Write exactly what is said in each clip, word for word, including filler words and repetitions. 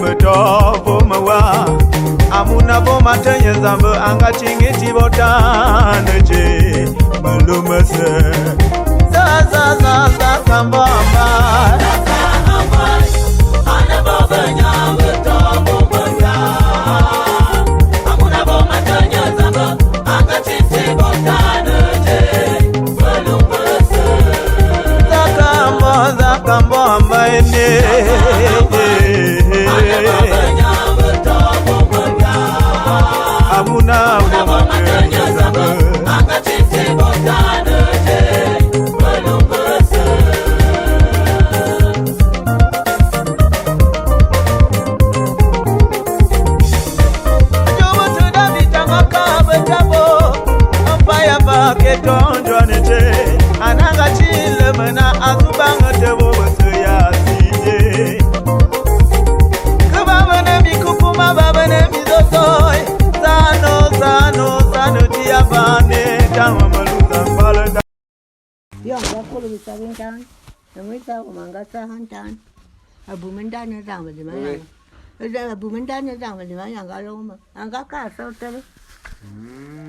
Beto bo mewa. Amuna bo matenye Nzambe anga tingi ti botane je. Malumese. Za, za, za, za, kambamba. Zakambo, zakambo, amba ene. Amuna, amuna. Ajobo te David angaka betabo, ampa ya ba ke tonjwane te, ananga chile mena azubanga te bo bese ya sije. Ke babane mikukuma babane mizotoi, sano, sano, sano, tia bane, tawa maluza mbale. Yo, anga kulu bisa bintan. Namisa umanga sa hantan. Abu mendan ne zang beli mayang. Eza abu mendan ne zang beli mayang anga loma. Anga ka so tele.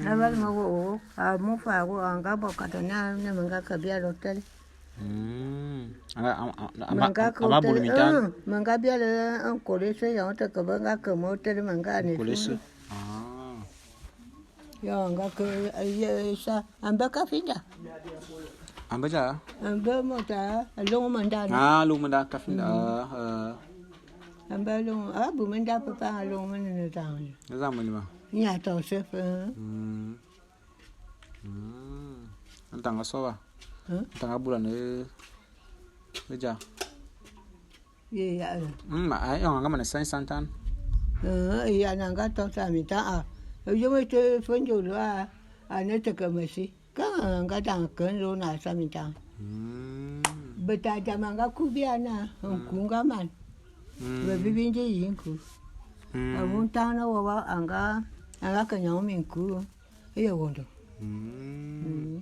Abal ma wo, a mufa wo, anga bokata na, na manga ka bia lo tele. Manga ka aba bulu mitan. Manga bia le an kolese ya te ka banga ka mo tele manga ne. Kolese. Ah. Yo, nga ke, eh, ye, sa, ambe kafinda. Ambe ja? Ambe mota, along manda. Ah, along manda kafinda. Ah, ah. Ambe along, ah, bu manda papa along manda ne tang. Ne tang manda ma? Nya to se fe. Hmm. Hmm. Antanga soba. Huh? Antanga bula ne, ne ja. Ye ya. Mm, ma, ay, anga mane san santan. Eh, ya nanga to sa mi ta a. Yo me te fonjo lo a, a ne te ke mesi. Ka nga dang ken lo na sa mi ta. Mm. Beta jamanga kubia na, nkunga man. Mm. Be bibinje yinku. Mm. A won ta na wa wa anga, anga ke nyang mi nku. Ye wondo. Mm. Mm.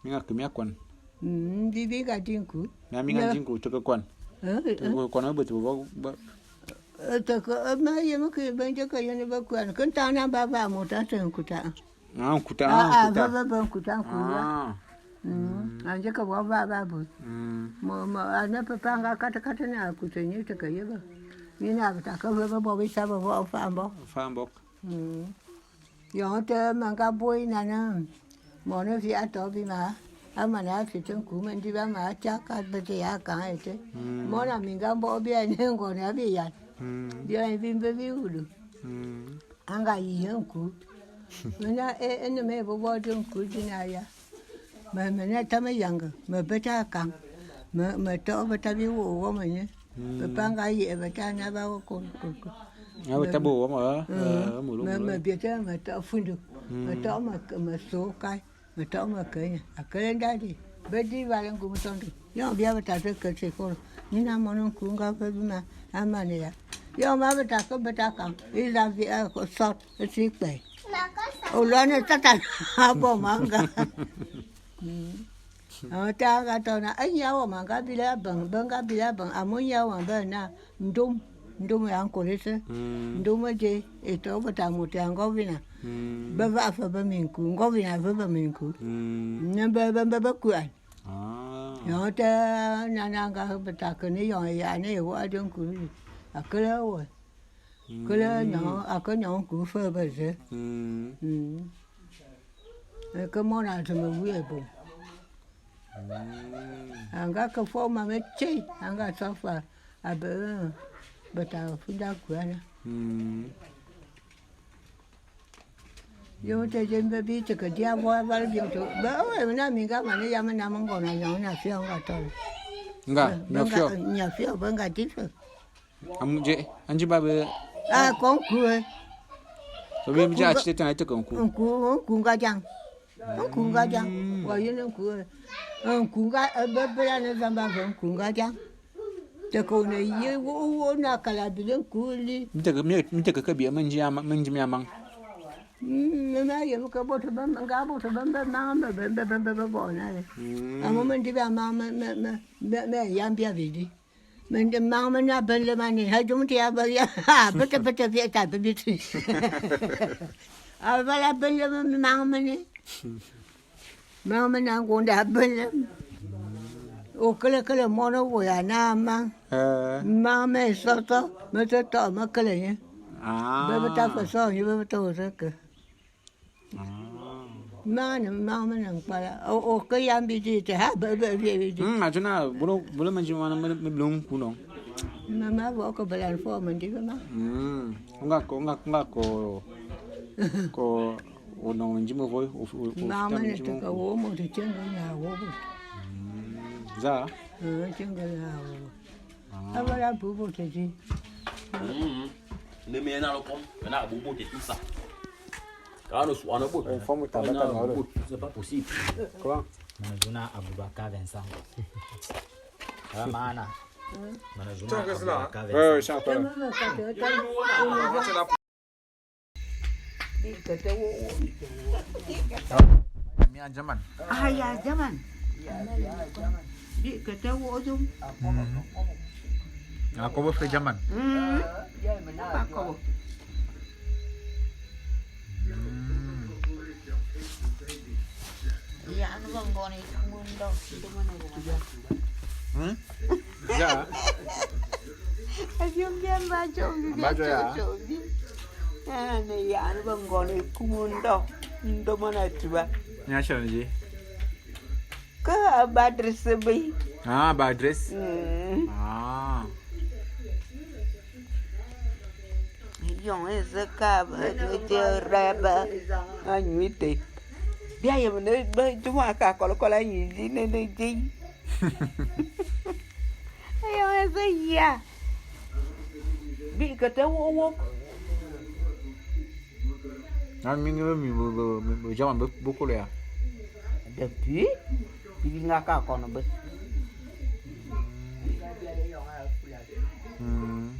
Minga ke mia kwan. Mm, bibi ga dinku. Mia minga dinku teke kwan. Eh, teke kwan obe teke bo. Eh, teke, eh, ma ye mo ke benje ke yene ba kwan. Kan ta na ba ba mo ta se nkuta. Ah, nkuta, ah, ah, nkuta. Ba ba ba nkuta nkuya. Ah. Mm, anje ke bo ba ba bo. Mm. Mo, mo, ana papa nga kata kata na kuta ni teke ye ba. Ni na ta ka ba ba bo bi sa ba bo fambo. Fambo. Mm. Yo te manga boi nana. Mono fi ato bi ma. Amana fi te nku mendi ba ma cha ka bete ya kan ete. Mm. Mona minga mbo bi ane ngo na bi ya. Mm. Bi ane bi mbe bi ulu. Mm. Anga yi nku. Mena e, ene me bo bo de nku dina ya. Me, me na ta me yanga, me beta kan. Me, me to beta bi wo wo me ne. Mm. Papa nga yi e beta na ba wo ko, ko, ko. Ah, beta bo wo ma, ah, ah, mulu, me, mulu. Me beta me to fundu. Mm. Me to me, me so kai. Me to me kenya. Akele ndadi. Bedi bale ngu mutondo. Yo bia beta te ke te ko. Ni na mono nku nga fe bi ma. Amane ya. Yo ma beta ko beta kan. Ila bi a ko sot. Eti kpe. Olwane tata abo manga. Mm. Awo ta ga to na, anya wo manga bila bang, banga bila bang, amunya wo bang na, ndum, ndum ya nkolese. Mm. Ndum je, eto bota mutu ya ngovina. Mm. Baba fa ba minku, ngovina fa ba minku. Mm. Nembe bembe ba kuan. Ah. Yo te nananga betake ne yo ya ne wo adon kulu. Akele wo. Mm. Kele nyo, ake nyo ku fe beze. Mm. Mm. E ke mona te me wu ebo. Mm. Anga ke fo ma me che, anga so fa abe beta funda kuana. Mm. Yo te je mbe bi te ke dia bo aval bi to. Ba o e na minga mane ya me na mango na nyo na fio nga to. Nga, nyo fio. Nya fio benga dife. Amu je, anji ba be. Ah, konku e. So bi mja achite tan ite konku. Nku, nku nga jang. Nku nga jang. Mm. Wa yene nku e. Nku nga, e, be, be ya ne zamba be nku nga jang. Te ko ne ye wo, wo na kala bi le nku li. Mite ke, mi, mite ke ke bi, menji ama, menji mi amang. Mm, me ma ye ke boto be, nga boto be, be, ma, be, be, bo na le. Mm. Amo menji be amang, me, me, me, me, me, yambia bidi. Mende mang mene abenle mane, ha jum ti abaria, ha, bete, bete, bete, bete. Abala abenle mang mene. Mang mene angonda abenle. O kele kele mono wo ya na mang. Eh. Mang me soto, me soto, me kele nye. Ah. Be beta fe so, nye be beta wo seke. Ah. Mane, mane, mane nkpala. O, o, ke yam bidi te, ha, be, be, be, bidi. Hmm, ajuna, bulo, bulo manji wana, me, me blong kuno. Mama, wo ko belan fo, mandi, mama. Hmm, nga ko, nga, nga ko, ko, o no, manji mo voi, o, o, o, mama, fita ne manji te mo ka ko. Wo mo te chenga na wo bo. Hmm, za? Eh, chenga na wo bo. Ah. Abala bubu te di. Mm. Nde me na lo kom, na bubu te tout ça. Quand on soit en bout. Une femme qui t'embête à Noël. C'est pas possible. Quoi? Manajuna Abubakar Vincent. Ah, mana. Manajuna Abubakar Vincent. Ouais, ouais, je suis encore là. Mia German. Ah, ya German. Bi kete wo jum. Mm. Akobo fe German. Mm. Akobo. Mm. Ya, anu bangone kumundo, ndo mana. Hmm? Ja. Abyom byamba chombi bya chombi. Ah, ne ya, anu bangone kumundo, ndo mana tuba. Nya chonji. Ka ba adresse be. Ah, ba adresse. Mm. Ah. Yon eze ka ba de raba anyuite. Bia ye ne ba juma ka kolo kolo anyi ne ne je. Yon eze ya. Bi kete wo wo. Na mi ngi mi bo bo bo jama be bo kolo ya. Depuis, bi bi nga ka kono be. Hmm.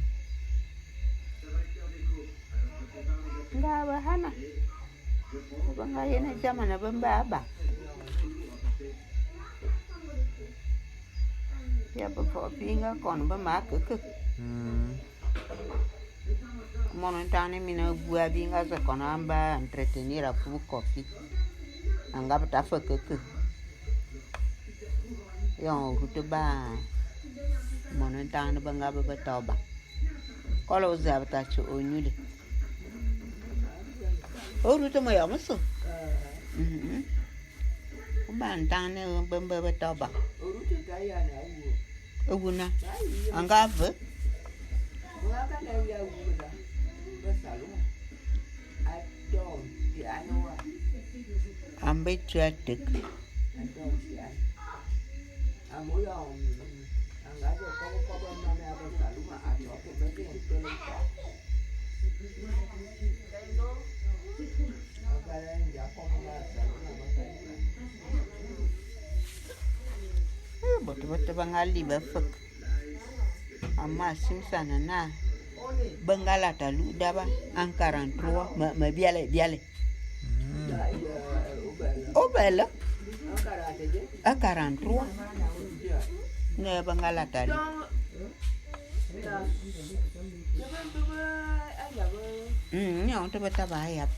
Nga ba hana. Ba nga yene jama na be mba ba. Ya be fo bi nga kono be ma keke. Hmm. Mono ntan mina abu abi nga ze kono amba entretenir a fu kofi. Anga beta fe keke. Yon rute ba mono ntan ba nga be beta ba. Kolo uza beta cho onyule. O rute mo ya musu. Mhm. Kuba ntan ne bembe beta ba. Ewuna. Anga ve. Ambe tu atek. Eh, bôt bôt ba nga li befek. Ama simsana na be nga lata lu daba en quarante-trois ma, ma biale biale. Mm. Obele. En quarante-trois. Ne be nga lata lu. Mm, nyon te beta ba yap.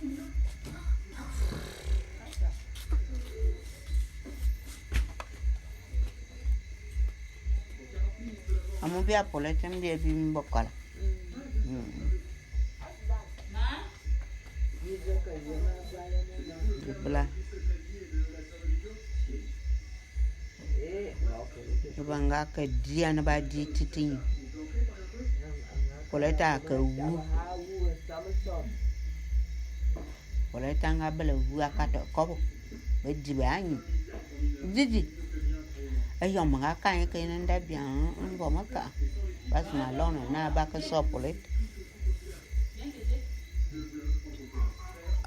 Amu bia pole tem bia bi mbokola. Mm. Bibla. Ba nga ke dia ne ba di titinyi. Koleta ke wu. Koleta nga bele wu akata kobo. Be di be anyi. Didi. Eyong me nga kanye ke ne nda bia mbo me ka. Bas ma lono na ba ke sopolet.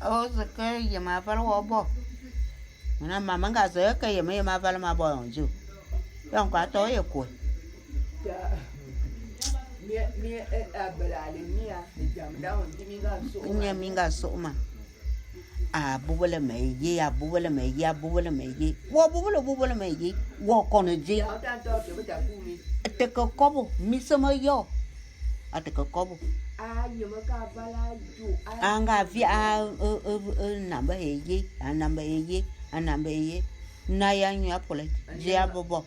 O ze ke yem aval wô bô. Mona mama nga ze ke yem yem aval ma bô yon ju. Yon kwa to ye kwe. Nye mi nga so ma. A bubele me ye, a bubele me ye, a bubele me ye. Wo bubele, bubele me ye. Wo kono je. Te ke kôbo, mise me yo. A te ke kôbo. A nga vi a, e, e, e, namba heye, a namba heye, a namba heye. Na ya nyu a pole, je a bobo.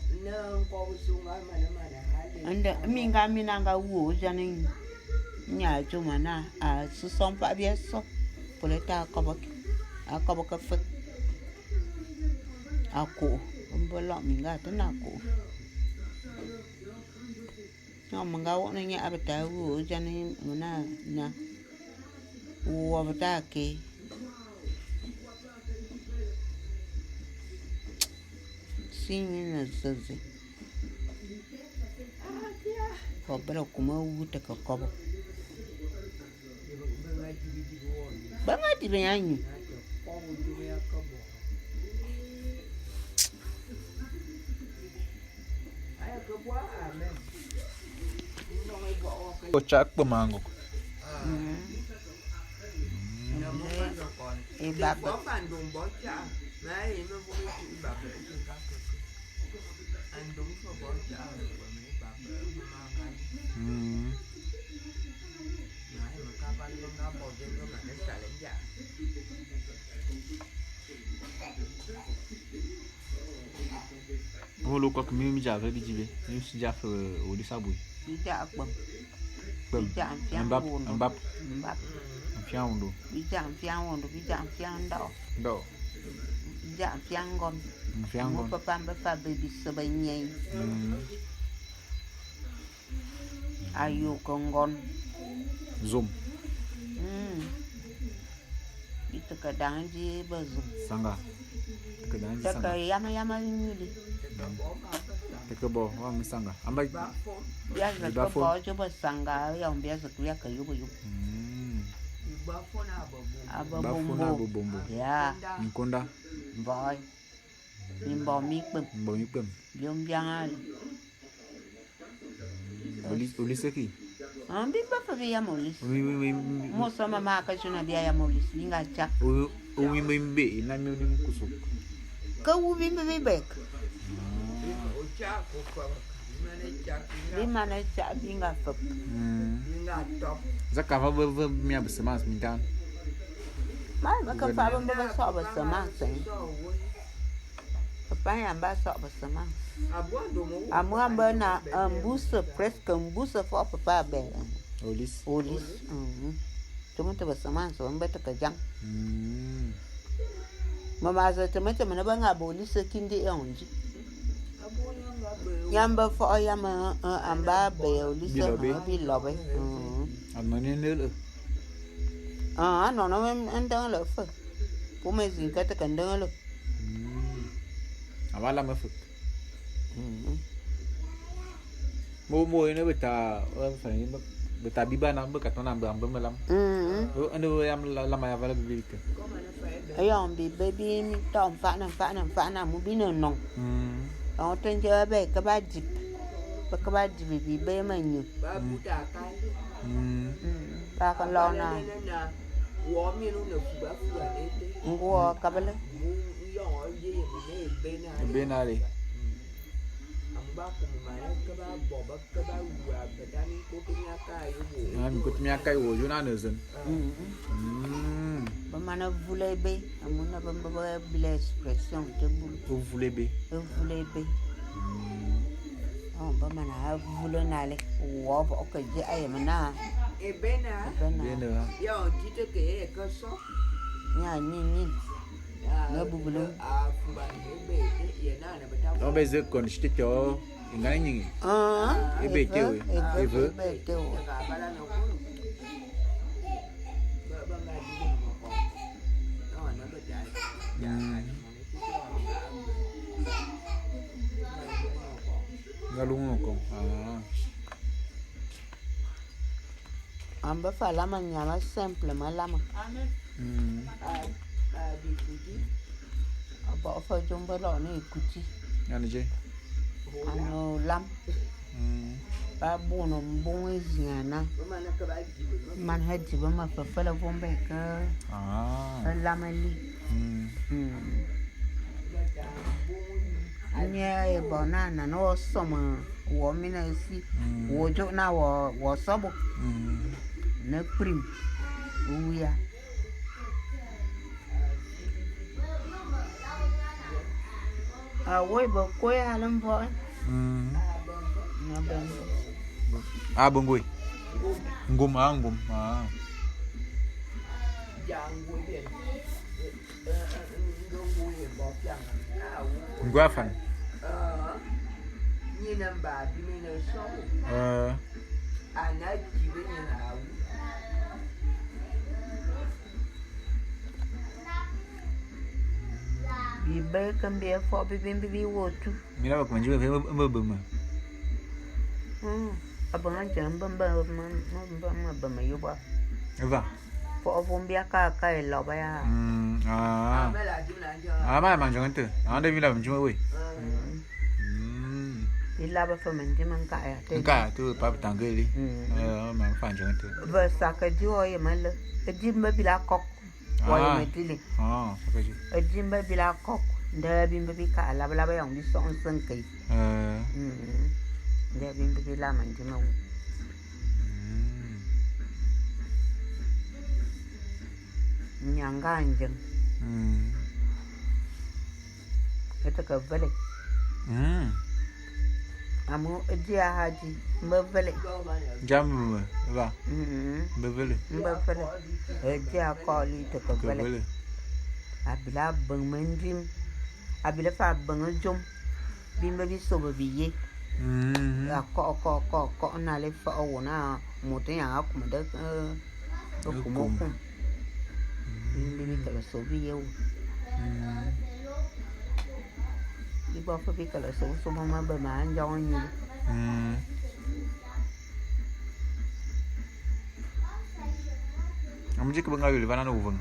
Nde, minga mina nga wo, jane nya jo mana, a suson pa bia so. Pole ta kôbo ke, a kôbo ke fe. A ko, mbo lo minga te na ko. Nyo me nga wône nye a beta wu, jane me na nya. Wo beta ke. Si nyi ne zeze. Ko bela kuma wu te ke kôbo. Ba nga dibi nya nyu. Ocha kpe mango. Mm. E baba. Mm. Ô, lo kôk mi, mi ja ve bidibé. Mi si ja fe, euh, Olis abui. Bi ja kpem. Kpem. Bi ja mfiang wondo. Mbap. Mbap. Mfiang wondo. Bi ja mfiang wondo, bi ja mfiang ndo. Ndo. Bi ja mfiang ngon. Mfiang ngon. Mo papa mbe fa be bi se be nyei. Mm. Ayo ke ngon. Zom. Mm. Iteke dang di be zom. Sanga. Iteke dang di sanga. Teke yama yama nyuli. Teke bo, wa mi sanga. Amba. Ya ze ke bo, jo be sanga, ya umbi ya ze ke ya ke yubu yubu. Mm. Aba bombo. Aba bombo. Ya. Nkonda. Mboy. Mimbo mi kpem. Mimbo mi kpem. Biom biang ali. Olis, Olis ki? Ah, bi ba fa bi yam Olis. Oui, oui, oui, oui. Mo so mama ka juna bi yam Olis, bi nga cha. O, o mi mbe mbe, na mi ni mkusu. Ka wu bi mbe bi bek. Bi mane cha, bi nga fep. Mm. Za ka va be, be mi a be semence mi dan. Ma, ma ka fa be, be so be semence, eh. Papa ya mba so be semence. Amu ambe na, eh, mbuse, presque mbuse fo papa be. Olis. Olis. Mhm. Tumu te be semence, mbe te ke jang. Mm. Mama ze teme teme ne be nga be Olis kindi e onji. Yam be fo, yam, eh, eh, amba be Olis, bilobe. Eh, bilobe. Mm. Amane ne le. Ah, no, no, me ndang le fe. Pou me zin ka te ke ndang le. Mm. Aba la me fe. Mm. Mo, mo, ene beta, eh, fa ni, beta biba na, be ka tona mbe, mbe melam. Mm. O, ene we yam la, la ma ya vala bibilite. Ayo, mbi be bi mi to mfana, mfana, mfana, mu bi no no. Mm. O, tenje be ke ba dip. Be ke ba dip bi be manyu. Mm. Mm. Ba ka lona. Nguo kabele. Ebe na le. Ah, mi kote mi akai wo, yo na ne zen. Mm. Mm. Ba mana vule be, amuna ba ba ba bila expression te bulu. O vule be. O vule be. Mm. Oh, ba mana vule na le. Wo ba o ke je aye mana. Ebena. Ebena. Ebena. Ya o tite ke ye ke so. Nya nyi nyi. Na bubulu. Non, be ze kon shite to. Ingana nyingi. Ah, ebe te we. Ebe. Ebe te we. Mm. Nga lungu ko. Ah. Ambe fa lama nyama simple ma lama. Mm. Aba fa jomba lo ni kuti. Ani je. Ano lam. Mm. Ba bono mbong eziana. Man ha dibe ma fefele bombe ke. Ah. Lama li. Mm. Mm. Nye e bona na no soma. Wo mina si. Mm. Wo jo na wo, wo sobo. Mm. Ne prim. Uya. A, woi, be koi a le mvô. Mm. Na be ngoi. A, be ngoi. Ngom, a, ngom. A. Ngoi afan. Eh. Bi be ke mbi fôô bi bi mbi bi wo tu. Mi la ba kuma nji be be be ma. Hmm. Abanga nje mbe mbe mbe mbe mbe yoba. Eva. Fôô bo mbi aka aka e loba ya. Hmm. Ah. Ah, ma manjang te. Ande mi la mjuma we. Hmm. Hmm. Ila ba fe menji man ka ya te. Nka tu pa tangeli. Hmm. Eh, ma fa njang te. Ba sa ke di o ye mele. Ke di mbe bila kok. Wa ye medile. Ah, sakaji. Ejimbe bila kok, nda bimbe bika alabala ba yang bi son sen kai. Eh. Mm. Nda bimbe bila manjima wu. Mm. Nyanga anjeng. Mm. Ete ke vele. Mm. Amu edi a haji mbe vele. Jam mbe va. Mm-hmm. Mbe vele. Mbe vele. Edi a koli te ke vele. Ke vele. A bila beng mendim. A bila fa beng jom. Bimbe bisobe biye. Mm-hmm. A ko ko ko ko na le fa wona moto ya akumde. Okum, okum. Bimbi bikele so biye wo. Mm. Bibofo bikele so so mama be ma nja onyu. Mm. Amujik benga yuli bana no uveng.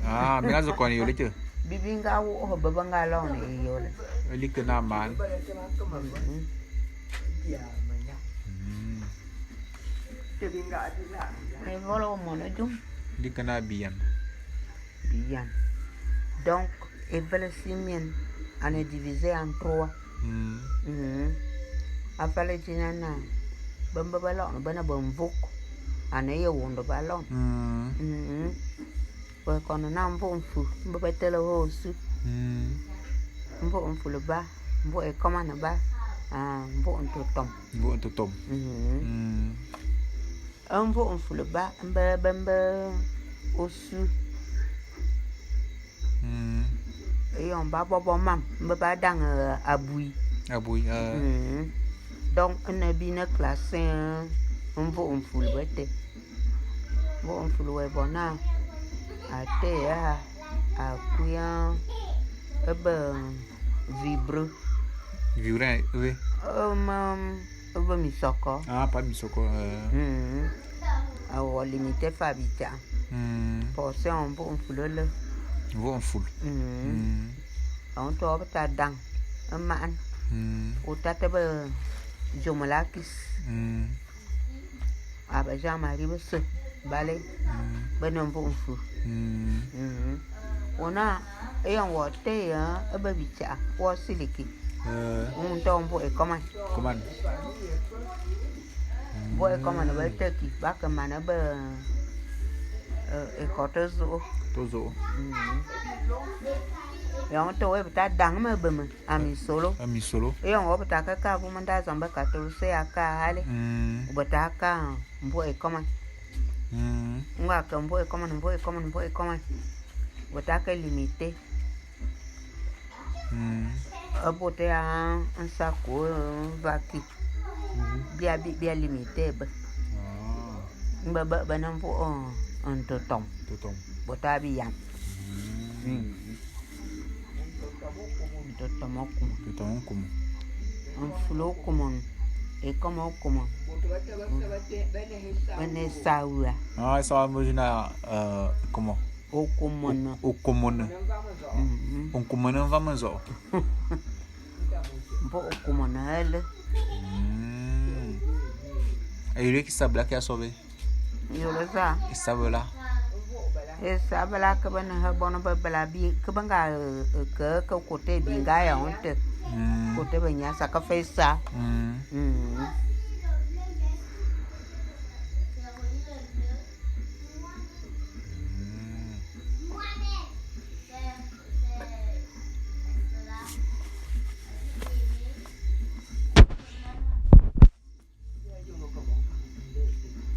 Ah, mina zo kwani yuli te. Bibinga wo ho baba nga lo ne yole. Like na man. Mm. Mm. Evolo mono jum. Dikana biyan. Biyan. Donc, evele simien, on est divisé en trois. Mm. Mhm. Afale jinana, bamba balon, bana bamvuk, ane ye wondo balon. Mm. Mhm. We kono na mvo mfu, mbo betele ho osu. Mm. Mvo mfu le ba, mvo e komane ba, ah, mvo ntotom. Mvo ntotom. Mhm. Mm. Mvo mfu le ba, mbe, mbe, mbe osu. Mm. Eyon ba bobo mam, mbe ba dang, eh, abui. Abui, eh. Mm. Donc, ne bi ne classe, eh, mvo mfu le bete. Mbo mfulu we bona. Ate ya. Akuya. Ebe vibre. Vibre, oui. Um, um, ebe misoko. Ah, pas misoko. Euh. Mm. Awo limité fa bita. Mm. Portion mbo mfulu le. Mbo mfulu. Mm. Mm. On to bata dang. Eman. Mm. Utate be jomolakis. Mm. Aba Jean-Marie bese bale. Mm. Bene mvo mfu. Mm. Mhm. Wona, eyan wo te ya, ebe bicha, wo siliki. Eh. Unto mvo e koman. Koman. Mvo e koman be teki, ba ke man be, eh, e koto zo. To zo. Mhm. Yon to we bita dang me be me. Amisolo. Amisolo. Eyon wo butaka ka bu manda zamba katuluse ya ka hale. Mm. Butaka mbo e koman. Mm. Ngwa ka mbo e koman, mbo e koman, mbo e koman. Butaka limité. Mm. Abote ya nsako vaki. Mhm. Bia bi, bia limité be. Ah. Mba ba, ba na mvo, oh, ntotom. Ntotom. Bota bi yan. Mm. Mm. Ntotomo kumu. Ntotomo kumu. Mfulu kumu. Ekomo kumu. Bene sawa. Ah, sawa mujina, euh, comment? Okomono. O-, okomono. Mhm. Okomono mva manzo. Mbo okomono hele. Mm. Ayure ki sabla ki asobe. Yolo za. Isabela. Isabela ke bene he bono be bela bi, ke benga, eh, eh, ke, ke kote bi nga ya onte. Kote be nya sa ke fe sa.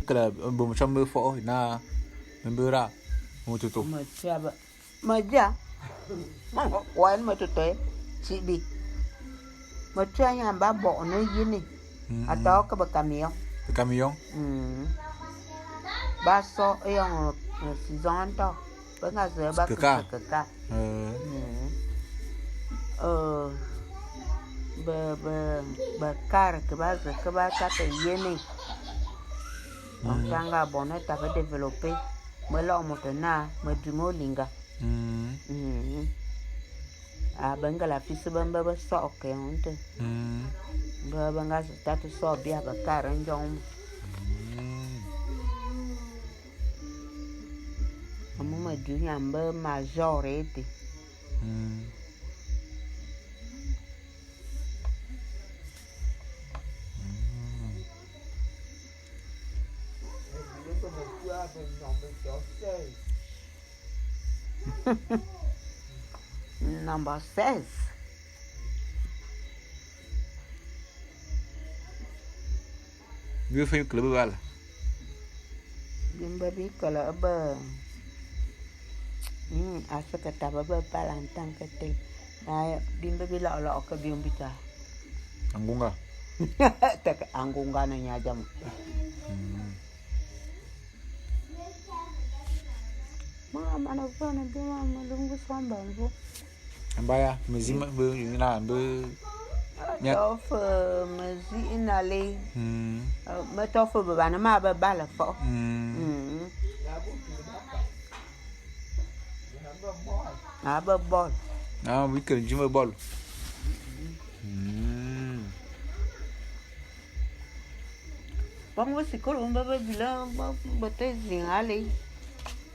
Kele bom cham be fo na, mbe ra mototo. Madia. Wan me tôtô é tibi. Me tui a nyan ba bôk ne yini. A tâ ke be camion. Be camion. Ba sô éyon sizon ntô. Be nga ze ba ke ka. Ke ka. Eh, be be be kar ke ba ze ke ba ta ke yene. Donc, a nga bon ta be développer. Me lôk môt na me du me olinga. A be ngala fils be mbe be sôk ke honte. Be be nga se tat sô bia be kar njong. Amu me du nyam be majorité. Number seize. Bi fe kele be bal. Bimbe bi kele be. Hmm, a se ke tabe be bal en tant que tel. Na bimbe bi lo lo ke bi mbita. Angunga. Tek angunga na nya jam. Ma mana fana bi ma malungu samba mbo. Amba ya, mezi ma, mbe, ina, mbe, nya- Tofe, mezi inale. Hmm. Eh, me tofe be bane ma be bale fo. Hmm. Hmm. A be bol. Ah, we can jim be bol. Hmm. Bon, we sikolo mbe be bila, mbe te zingale.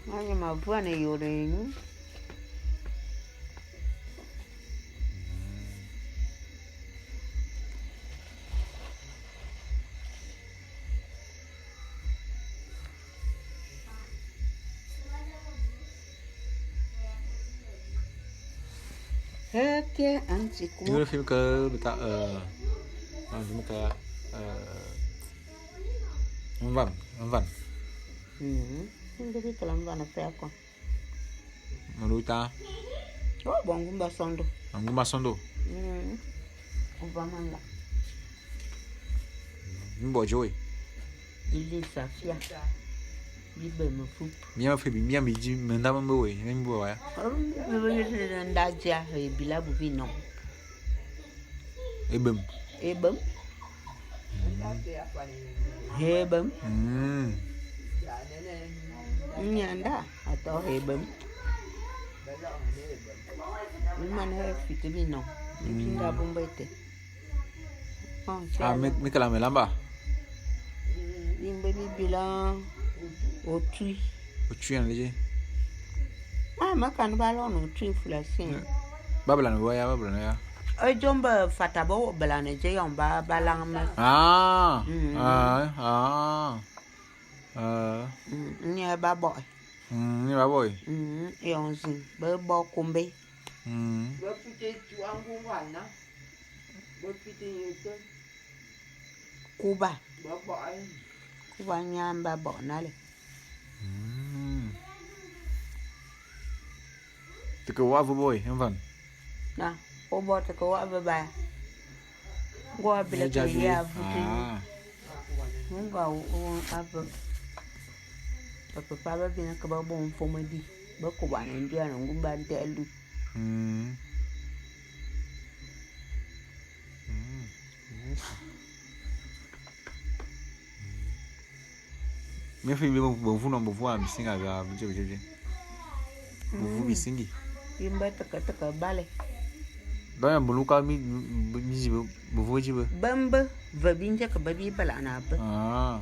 Manye mabuane yore ni. Heke anti kuma. Film ke beta, eh, ah, film ke, eh, Mvan, Mvan. Mhm. Nde bi kala Mvan a fe akon. Maluta. Oh, bon, Ngumba Sondo. Ngumba Sondo. Mm. Ngumba Manga. Mbo joy. Ili Safia. Bibe me fup. Mia fe bi, mia mi ji, me nda mbe we, me mbo wa ya. Nda ja, e bila bu bi no. Ebem. Ebem. Hebem. Mm. Nyanda, ato hebem. Iman he fiti bino. Nkinda bumbete. Ah, mi, mi kala me lamba. Bimbe bibila otui. Otui an leje. Ah, makan balon otui fulasin. Bablan bo ya, bablan ya. Ejomba fata bo balan je yon ba balang ma. Ah. Mm. Ah, ah. Ah. Mm, nye ba boy. Mm, nye ba boy. Mm, yon zin. Be bo kumbe. Mm. Be pite tu angu ngwana. Be pite yete. Kuba. Be bo ai. Kuba nyamba bo nale. Mm. Teke wa ve boy, Mvan. Na, o bo teke wa ve ba. Ngo abile ke ya vuti. Ah. Ngo o ave. Papa ba bina ke ba bon fomadi. Ba ko ba na ndia na ngumba ntelu. Mm. Mm. Yes. Mi fe bi bevu no bevu a bisinga bia bije bije bije. Bevu bisingi. Bimba taka taka bale. Ba ya mbuluka mi mi ji bevu ji be. Bamba va binje ka ba bi bala na ba. Ah.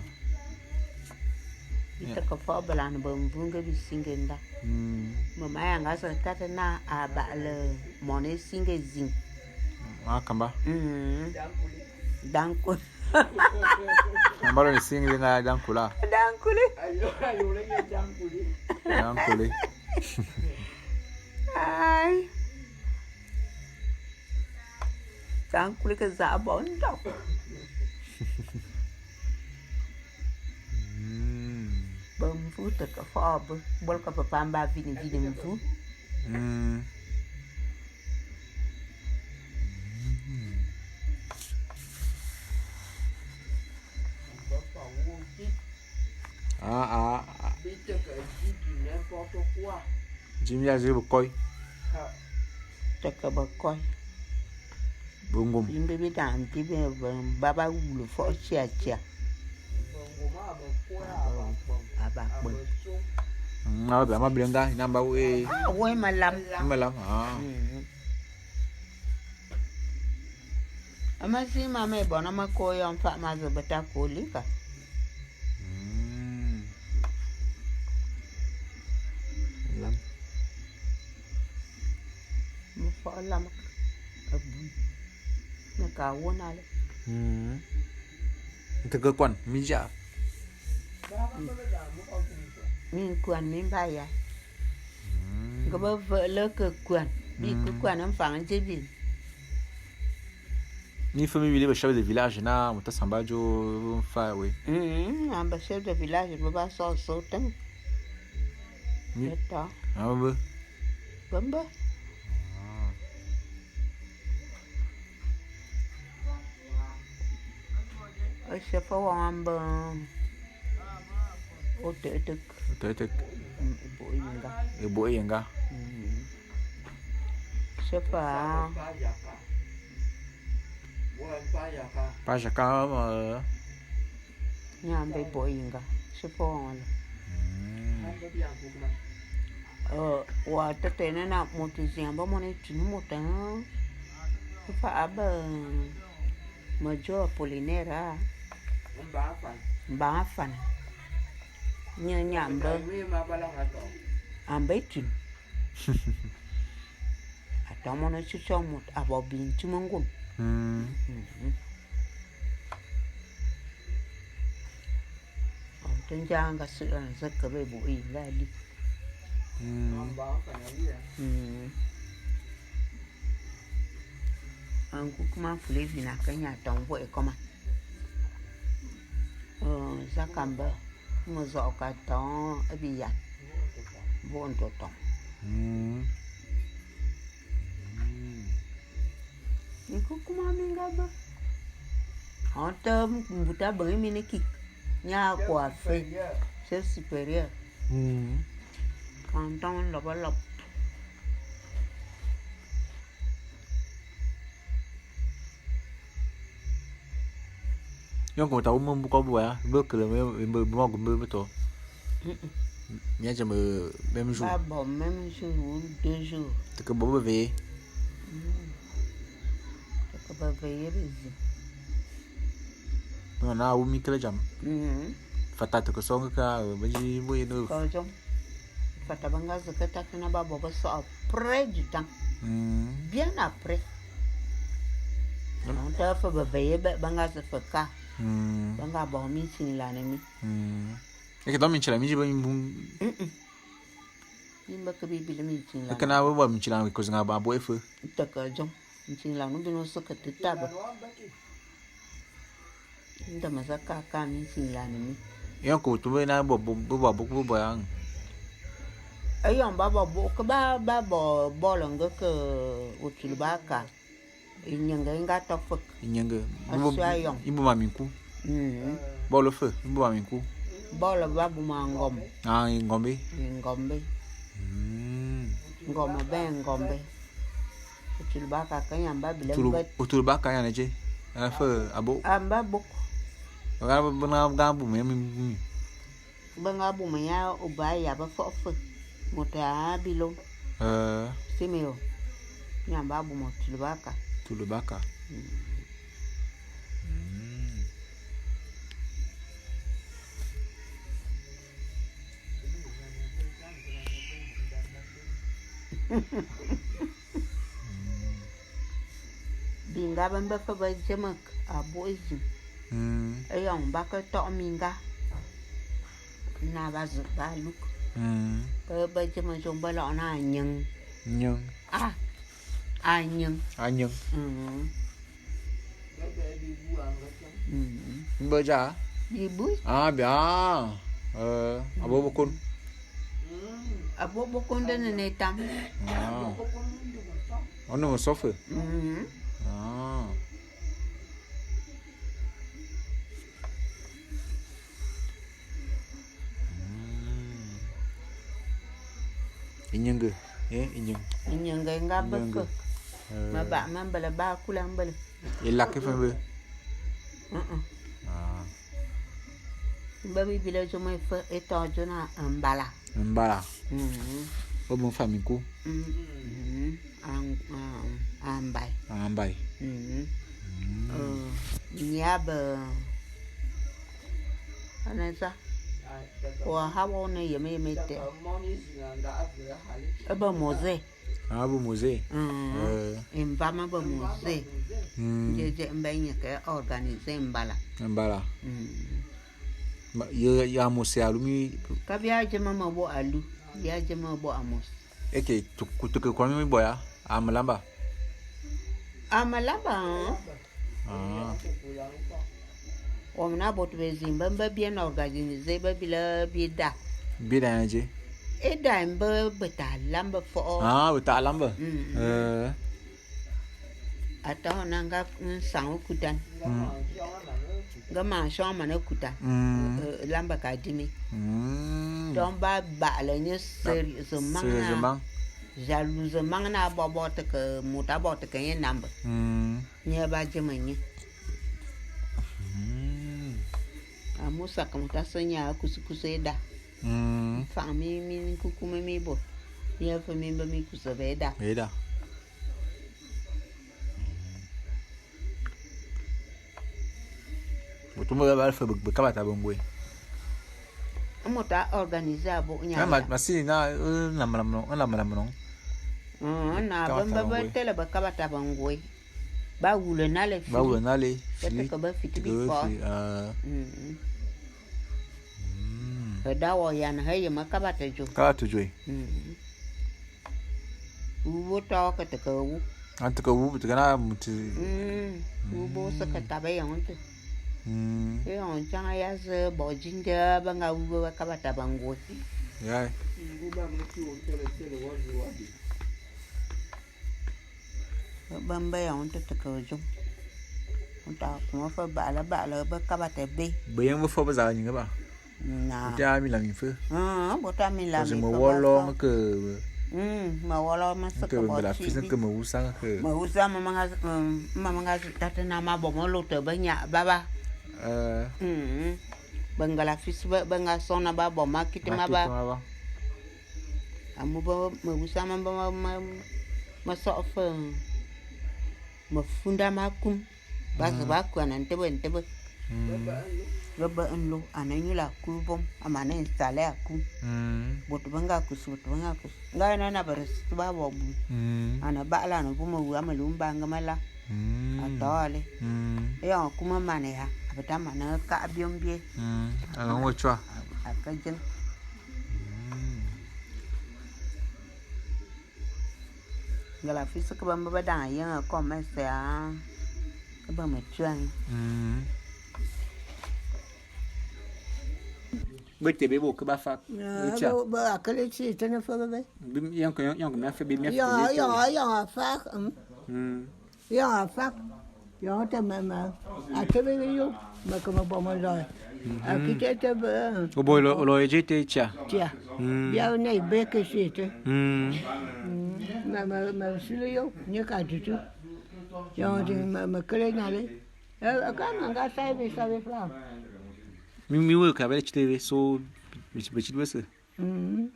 Ita ka fa bala na ba mvunga bisinga nda. Mm. Mama ya nga sa tata na a ba le mone singa zing. Makamba. Mm. Dankule. Nambalo ni singili nga Dankula. Dankule. Dankule. Ay. Dankule ke za bondo. Mm. Bamvu te ke fo be. Bol ke papa mba vini vini mvu. Mm. Ah, ah, ah. Jim ya ziri bukoi. Teke bukoi. Bungum. Bimbe bidandi be, be, ba, ba wulu fo tia tia. Abakpon. Mm, ababe, amabile nga, inamba we. Ah, we malam. Malam, ah. Mm. Amazima me bona makoyo mfa mazo beta kolika. Mm. Lam. Mfa lam. Abu. Na ka wona le. Mm. Nte ke kwan, mi ja. Minkwan mi mba ya. Mm. Nge be ve le ke kwan. Bi ke kwan mfang je bi. Ni fe mi wili be chef de village na muta samba jo mfa we. Mm, an be chef de village be ba so so tem. Ni eta. Ah, be. Bamba. Ah. Chef wa mba. Otetek. Otetek. Mm, ebo yenga. Ebo yenga. Mm. Chef a. Pajaka, euh. Nyambe boyinga, chef wongo. Mm. Euh, wa tete ne na moto ziamba mone tini moto, hein. Fa abe, Major Apollinaire, ah. Mba afana. Nye nyambe. Ambe tini. Ata mono chicho mut abo binti mangum. Mm. Mhm. Onto njanga sira nzaka be bo inga di. Mm. Mm. Angu kuma fule vina kanya tambo e koma. Oh, zakamba. Mozok aton, abiyan. Bon toton. Mm. Mm. Ni kukuma minga ba. Anta mbuta bangi mine kik. Nya kwa fe. Chef supérieur. Mm. Canton lobo lob. Yo, ko ta wo mbu ko bu ya, be kele me, me, me, me, me to. Mm-mm. Mi a jam, euh, même jour. Ba bon, même jour ou deux jours. Te ke bo be veye. Mm. Te ke bo veye bezi. Non, na ou mi kele jam. Mm. Fata te ke song ka, euh, be ji bo ye no. Ko jam. Fata ba nga ze ke ta kena ba bo be so après du temps. Mm. Bien après. Mm. On te fe be veye be, ba nga ze fe ka. Mm. Ba nga bo mintingilane mi. Mm. Eke donc mintingila mi ji be mi bum. Mm-mm. Ni mba ke bibili mintingilane. Eke na bo bo mintingila mi kozi nga ba bo e fe. Te ke jong. Mintingila nu bino se ke te tabe. Nda maza kaka mintingilane mi. Yon ko tumbe na bo bo bo bo bo yang. Ayon ba bo bo ke ba ba bo bo lo nge ke otul ba ka. Inyenge inga tofek. Inyenge. Asu ayon. Ibu ma minku. Mm. Bo lo fe, ibu ma minku. Bo lo ba bu ma ngom. Ah, ngombe. Ngombe. Mm. Ngom be ngombe. Otulu ba ka kenya mba bile mbe. Otulu ba ka ya ne je. A fe abo. A mba bok. Ga ga bu me mi mi. Be nga bu me ya o ba ya be fo fe. Mota bilo. Eh. Simeo. Nya mba bu mo tulubaka. Tulubaka. Mm. Mm. Minga be mbe fe be jemek abô ézing. Mm. Éyong ba ke tôk minga. Na ba zuk ba luk. Mm. Be, be jemek jong be lôk na anyeng. Nyeng. Ah. Anyeng. Anyeng. Mm. Mm. Mbe ja? Bibu. Ah, bia. Eh, abô bokon. Abô bokon de ne ne tam. Ah. Ono mo sofe. Mm. Ah. Mm. Inyenge. Eh, inyeng. Inyenge nga beke. Eh. Ma ba ma mbele ba kula mbele. Ilak fe be. Mm-mm. Ah. Mbe bibile jo me fe eto jo na mbala. Mbala. Mm. Ô, bon, famille ko. Mm. Mm. An, an, ambai. Ambai. Mm. Mm. Eh, nya be. Anesa. Wa hawa ne yeme yeme te. Ebe moze. Ah, be moze. Mm. Eh. Imba ma be moze. Mm. Je, je, mbe nye ke organiser mbala. Mbala. Mm. Ma, ye, ye Amos ya lumi. Ka bia je ma ma bo alu. Bia je ma bo Amos. Eke, tu, kutuke kwa mi bo ya. Amalamba. Amalamba, hein? Ah. Wom na bôt bezing be mbe bien organisé, be bile bida. Bida nje? Eda mbe beta lambe fo. Ah, beta lambe. Mm. Eh. Ata na nga nsan okutan. Mm. Nga mansion amane kutan. Mm. Eh, lambe ka dimi. Mm. Donc ba ba le nye seri zemang na. Seri zemang. Jaloux zemang na bobo te ke muta bo te ke nye nambe. Mm. Nye ba je menye. Mm. Amusa ke muta se nya kusu kusu eda. Mm. Fa mi, mi kukume mi bo. Nye fe mi mbe mi kusu be eda. Eda. Bôt be ba fe be, be kabata be ngwe. Môt a organiser abô nya. Ma, ma si na, eh, na mlam no, na mlam no. Mm, na be mbe be tele be kabata be ngwe. Ba wule na le fili. Ba wule na le fili. Be te ke be fiti bi fo. Ah. Mm. Mm. He da wo ya na he ye ma kabata jo. Kabata jo. Mm. Wu bo to ke te ke wu. An te ke wu, te ke na muti. Mm. Wu bo se ke tabe yon te. Mm. E yon chang ya ze bo jinja ba nga wu bo kabata ba ngwe. Ya. Wu ba muti o tele tele wa zi wa di. Ba mbe yon te te ke jong. Nta kuma fa bala bala ba kabata be. Be yon bo fo ba za nyinga ba. Na. Bôt a milan mi fe. Ah, bôt a milan mi fe. Mewolo nge ke. Mm, mewolo ma se ke. Bengala fils nge ke mewusa nge ke. Mewusa mama nga, mm, mama nga tate na ma bo mo lo te be nya baba. Eh. Mm. Bengala fils be, be nga son na ba bo ma kite ma ba. Kite ma ba. Amu be mewusa ma ba ma, ma, ma so fe. Mefunda ma kum. Ba ze ba ku ane ntebe ntebe. Mm. Be be nlo, ane nyula kulu bom, amane installer aku. Mm. Bôt be nga kus, bôt be nga kus. Nga na na beres ba bo bu. Mm. Ane ba la no bu me wu ame lumba nga mala. Mm. Atole. Mm. E yo kuma mane ya, abeta mane ka biom bie. Mm. Ane wo chwa. Aka jeng. Mm. Ngala fils ke ba mbe ba dang yen commerce a. Ke ba me tuan. Mm. Be te be bo ke ba fak. Ah, be, be akele ti te ne fe be be. Bi, yan ke, yan ke me fe bi me fe. Ya, ya, ya fak. Mm. Mm. Ya fak. Yo te me, me. A te be yo. Me ke me bo me lo. A ki te te be. O bo lo, lo e je te tia. Tia. Mm. Bia ne be ke si te. Mm. Mm. Me, me, me sulu yo. Nye ka tutu. Yo te me, me kele na le. E, e ka me nga sa be, sa be fla. Mi, mi we ka be chite be so. Mi, mi chite be se. Mm.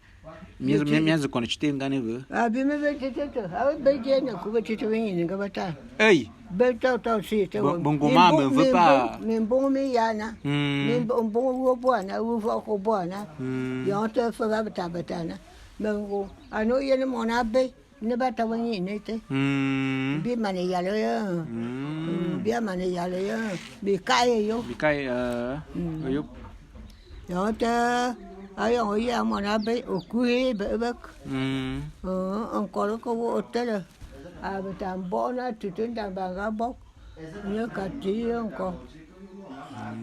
Mianzi, mianzi kono chite ngane ve. A bi me be tete to. A be je ne ku be tete be nyini nga bata. Hey. Be to to si te wo. Bongo ma me ve pa. Mimbongo mi yana. Mm. Mimbongo wo bwana, wo vo ko bwana. Mm. Yo te fe ba bata bata na. Mengo. Ano ye ne mona be. Ne ba tabo nyi ne te. Mm. Bi mane yale yo. Mm. Mm, bi mane yale yo. Bi kaye yo. Bi kaye, eh, mm, yo. Yo te, ayo ye amona be okuhi be bek. Mm. Oh, encore ko wo otele. A betan bona tutu ndamba nga bok. Nye kati encore.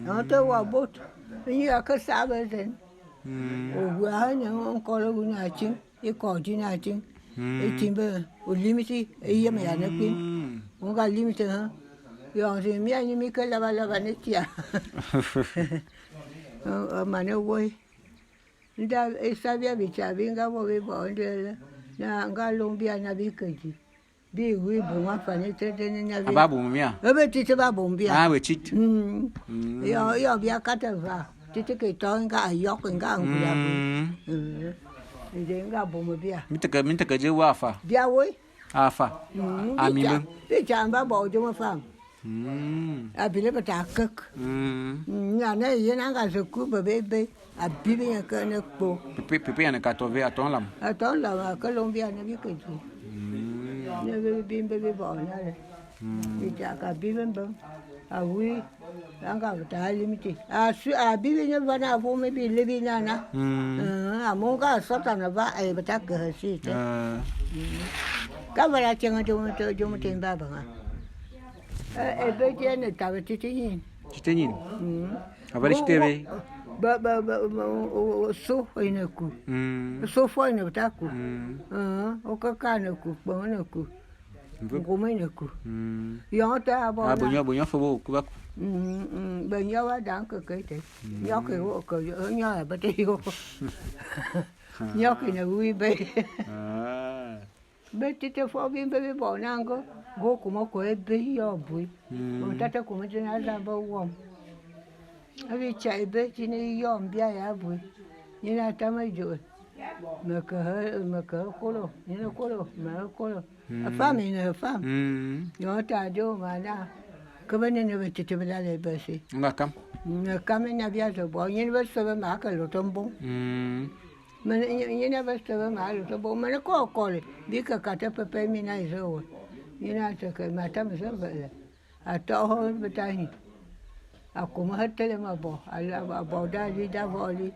Yo te wa bot. Nye aka sabe zen. Mm. Ogwa ne encore wu na ching. I kôdi na ting. Mm. I timbe, u limiti, i yem ya ne kwin. Mm. U nga limiti, ha. Yo, nzi mi anyi mi ke laba laba ne tia. O, o, mane woi. Nda, i sabia bicha bi nga bo bi bo ndele. Na nga lumbia na bi keji. Bi wi bu ma fane te te ne na bi. Aba bu mia. Ebe titi ba bu mbia. Ah, we tit. Mm. Mm. Yo, yo bia kata va. Titi ke to nga yok nga ngula bu. Mm. Mm. Ide nga bu mu bia. Mi teke, mi teke je wa fa. Bia woi. Afa. Mm, a mi bicha, me. Bicha mba bo jo mo fam. Mm. A bile bata kek. Mm. Mm, ya ne ye na nga se ku be be be. A bibi ya ke ne kpo. Pepe, pepe ya ne katove, a ton lam. A ton lam, a ke lombi a ne bi ke ji. Mm. Ne bi bi mbe bi bo na le. Mm. Bicha ka bibi mbe. A wi. Anga bata limiti. A su, a bibi ne ba na vo me bi le bi na na. Mm. Eh, a mo nga sota na ba e bata ke ha si te. Ah. Mm. Ka ba la chenga jo mo te, jo mo te mba ba nga. Eh, e be je ne ta be titi nyin. Titi nyin? Mm. A ba le titi be? Ba, ba, ba, ba, o, o, o, so ine ku. Mm. So fo ine bata ku. Mm. Eh, o ka ka ne ku, kpo ne ku. Mvu. Ngume ne ku. Mm. Yo ta bo. Ah, na. Bonyo, bonyo fo bo ku ba ku. Mm, mm, bonyo wa dan ke ke te. Mm. Nyo ke wo ke yo, nyo ya bete yo. Nyo ke ne wi be. Ah. Be tete fo bi mbe bi bo na ngo, ngo kuma ko e be yo bui. Mm. O tata kuma jina za ba wom. Abi chai be jina yo mbia ya bui. Nyina tama jo. Me ke he, me ke kolo, nyina kolo, me kolo. Mm. Afam ine afam. Mm. Yo ta jo mana. Ke be ne ne be tete be la le be si. Nga kam. Ne kam na bia zo bo. Nyina be so be ma ke lo tombo. Mm. Mane, nye, nye na ba sebe ma lo to bo, mane ko kole, bi ka kata pepe mi na izo we. Nye na te ke mata mi se bele. A to ho beta hi. A kuma ha tele ma bo, a la, a bo da li da bo li,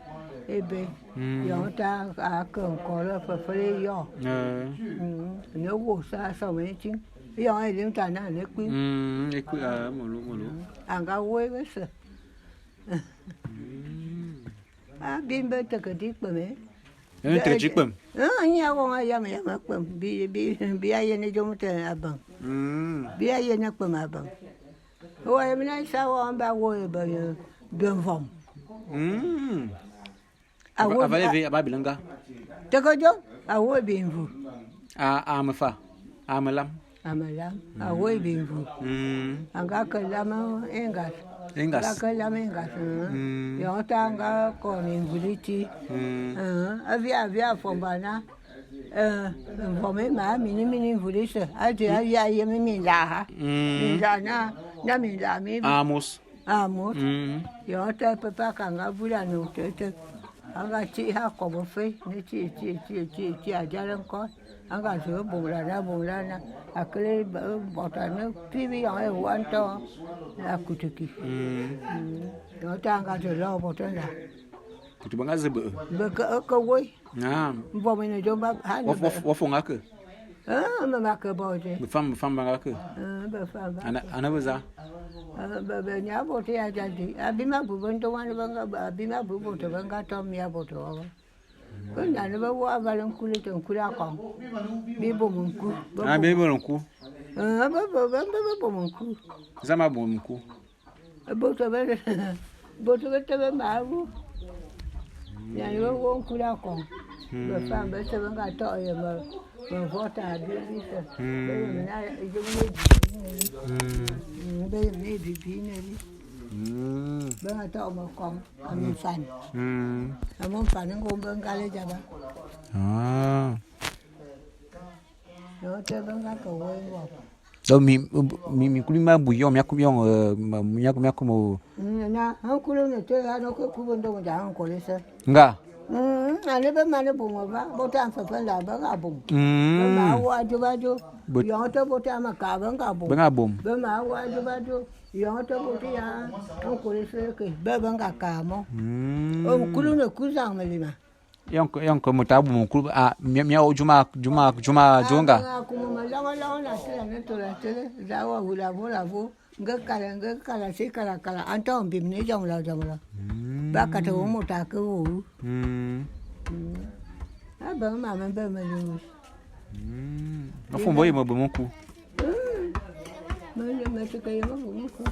ebe. Mm. Yo ta a ke nkolo fefele yo. Eh. Mm. Ne wo sa so me ting. Yo e lim ta na ne kwi. Mm, e kwi, ah, molo, molo. Anga wo e be se. Mm. A, bi mbe teke di kpem, eh? Eh, teke di kpem? Eh, nya wong a yam yam a kpem. Bi, bi, bi a yene jom te abang. Mm. Bi a yene kpem abang. Wa yam na sa wa mba wo e ba, eh, be mvom. Mm. A wo avale bi, ve, aba bilanga. Teke jo, a wo bi mvu. A, a me fa, a me lam. Amalam, a wô bimvu. Mm. A nga ke lam engas. Engas. A nga ke lam engas. Mm. Yo ta nga ko ni mvuliti. Mm. Eh, avia, avia fombana. Eh, mvome ma mini, mini mvulise. Aje avia ye mi mindaha. Mm. Mindana, na minda mi. Amos. Amos. Mm. Yo te pepa ka nga bula no te te. A nga ti ha kobo fe, ne ti, ti, ti, ti, ti a jale nkô. A nga zo bumlana, bumlana. A kele bota ne pibi yon e wanto. A kutuki. Mm. Mm. Yo ta nga zo lo bota nda. Kutu ba nga zebe. Be ke, ke woi. Ah. Mbo me ne jomba ha ne. Wa, wa, wa fonga ke? Ah, me ma ke bote. Befam, befam ba nga ke? Ah, befam ba. Ana, ana beza. Ah, be, be nya bote ya jadi. Abi ma bu bento wan ba nga, abi ma bu bote ba nga to mi ya bote wa. Ko na ne ba wa ba len kule ton kula ko. Bi bo mon ku. Ah, bi bo mon ku. Ah, ba, ba, ba, ba, ba bo mon ku. Zama bo mon ku. Boto be, boto be tebe maru. Yani be wo nkula kon. Hmm. Be fam be tebe nga to ye me, me vota bi bi se. Hmm. Be ye me na je me bi. Hmm. Mm, be ye me bi bi ne bi. Hmm. Be nga to me kon, a me fan. Hmm. A me fan ngo be nga le jaba. Ah. Yo tebe nga ke wo ngo. Donc, mi, mi, mi kulu mi ma bu yon, mi a kum yon, euh, mi a kum, mi a kum, euh. Mm, na, han kulu ne te, ya no ke kubo ndo mo ja han kole se. Nga. Mm, ane be mane bum va, bôt a mfefe nda be nga bum. Mm. Be ma wa jo ba jo. Bôt- Yon te bôt a maka be nga bum. Be nga bum. Be ma wa jo ba jo. Yon te bôt ya nkuri seke be be nga ka mo. Mm. O nkulu ne kuzang melima. Yon ko, yon ko môt a bum nkulu a mia, mia o juma, juma, juma jonga. Nga kuma malanga langa na tele ne tola tele, za wa wula vola vo. Nge kala, nge kala, si kala, kala, anta ombi mine jamula, jamula. Mm. Ba kata wo mota ke wo. Mm. Mm. Aba mama be me lu. Mm. Afumbo ye mabumuku. Mm. Me ye me tuka ye mabumuku.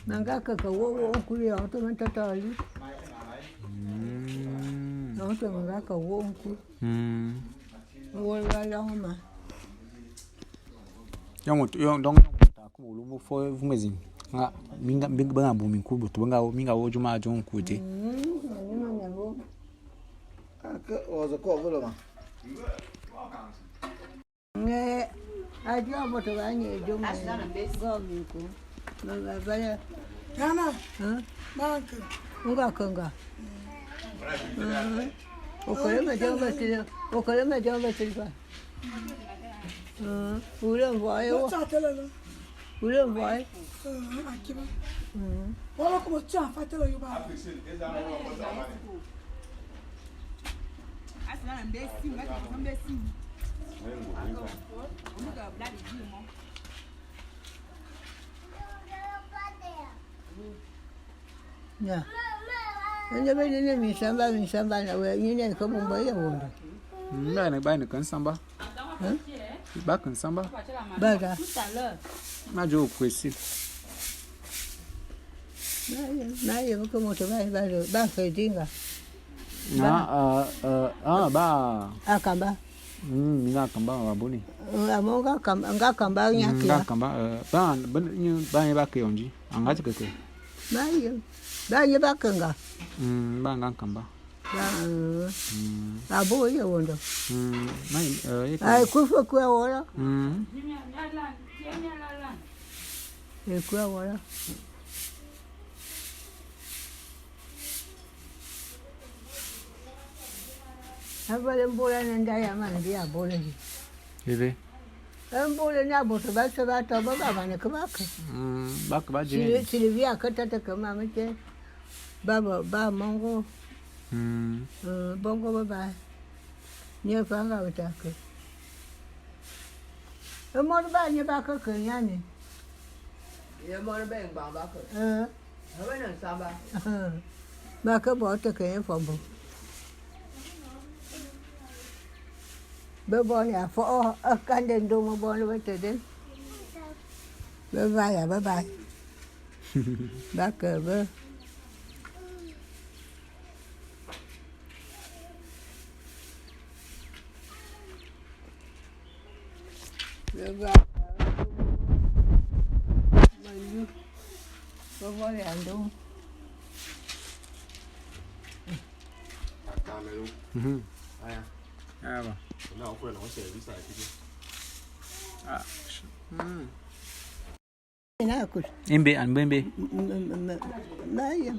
Manga kaka wo wo nkulu ya oto mantata ali. Mm. Oto manga ka wo nkulu. Mm. Wo la la ma. Yon, yon, donc, ta ku lu mu fo vu mezin. Nga, minga, minga, banga bu minku, butu, banga, minga wo juma jo nkuti. Mm, mani mani abo. Ake, ozo ko vulo ma. Nge, ajo moto ba nye jo ma. Go minku. Baba, baba. Nana. Huh? Manke. Nga kanga. Okole ma jo ba tile, okole ma jo ba tile ba. Ule mvoye wo. Ule mvoye. Akiba. Wala kuma cha fatela yo ba. Ya. Ene be nene minsamba, minsamba na we, nene ko bumbo ye wondo. Mm, ba ne, ba ne kan samba. Huh? Ba kan samba. Ba da. Na jo kwesi. Na ye, na ye ko moto ba, ba, ba fe dinga. Na, ah, ah, ah, ba. Akamba. Mm, nga kamba wa boni. Eh, amo nga kamba, nga kamba. Mm, nyaki nga ya. Kamba, eh, ba, ba, ni, ba, ni ba ke yonji. Anga ti keke. Ba ye. Ba ye ba ke nga. Mm, ba nga kamba. Ba, eh. Mm. Abo ye wondo. Mm, na, eh, ye ke. Ai, kufa kwa wora. Mm. E kwa wora. Avale mbola na nda ya mane bi abole. Ebe. E mbola na boto ba se ba to ba ba mane ke ba ke. Mm, ba ke ba jini. Sili, sili bi akata te ke mame te. Ba, ba, ba mongo. Mm. Mm, bongo ba ba. Nye fanga utake. E mone ba nye ba ke ke nyane. Ye mone be ngba ba ke. Eh. Ebe ne nsamba. Ba ke bo te ke ye fombo. Be bo ne afo, oh, akande ndo mo bo ne be te de. Be ba ya, be ba. Ba ke be. Baba, manyu, baba ya ndo. Mhm. Aya. Aya ba. Na okwe na service a kike. Ah. Mm. Ina kul. Embe, an bembe. Maye.